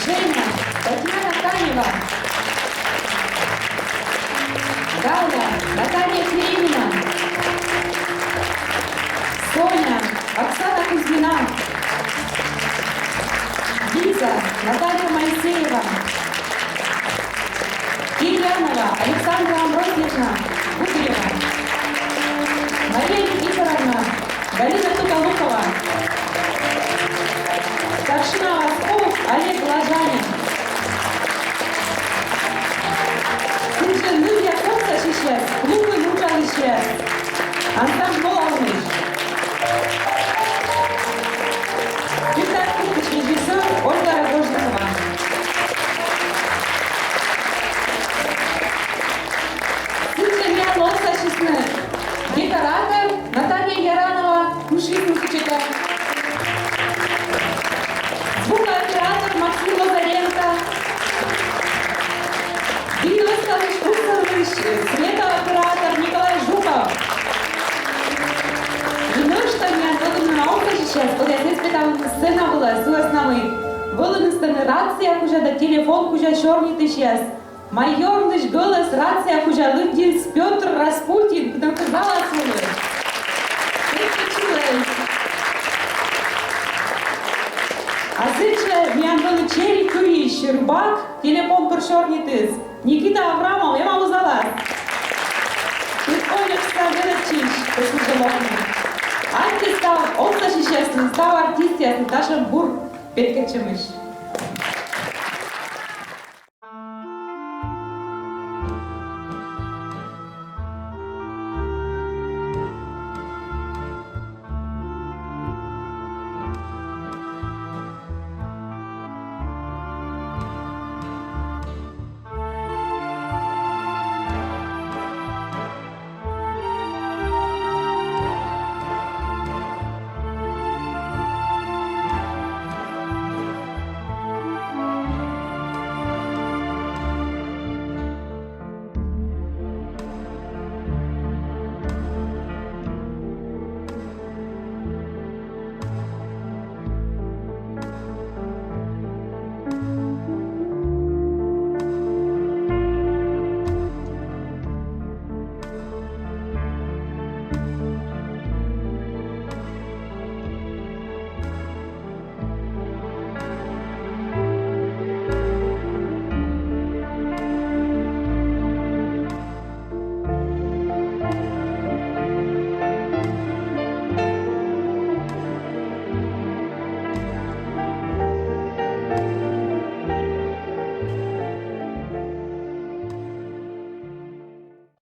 Женя, Татьяна Канева. Галя, Наталья Киренина. Соня, Оксана Кузьмина. Лиза, Наталья Моисеева. Кирьянова Александра Амбросьевна Губрева. Мария Никифоровна Галина Тутолукова. Старшина войск Олег Лажанин. Сідзжӧ нывъяс отсасьысьяс, клубын уджалысьяс. Ансамбль «Олалмысь». Спектакль режиссёр Ольга Рогожникова. Сідзжӧ миян отсасьысьны декоратор Наталья Яранова, кык сюрс кызь кӧкъямыс. Звукооператор Максим Лазаренко. Видеоскалысь, курсалысь, светооператор Николай Жуков. И нӧшта миян вӧліны на отсасьысьяс, кодъяс эз петавлыны сцена вылӧ, сы вӧсна мый вӧліны сцена рация кузя да телефон кузя сёрнитысьяс. Майорысь гӧлӧс рация кузя лыддис Пётр Распутин, кытӧнкӧ залас вӧлі. Петька чылӧй. А сідзжӧ миян вӧлі чери кыйысь рыбак, телефон пыр сёрнитіс Никита Аврамов, эм-а залас? Петконекса велӧдчысь, кыдзи локны. Аттьӧ став отсасьысьяслы, став артистъяслы, татшӧм бур петкӧдчӧмысь.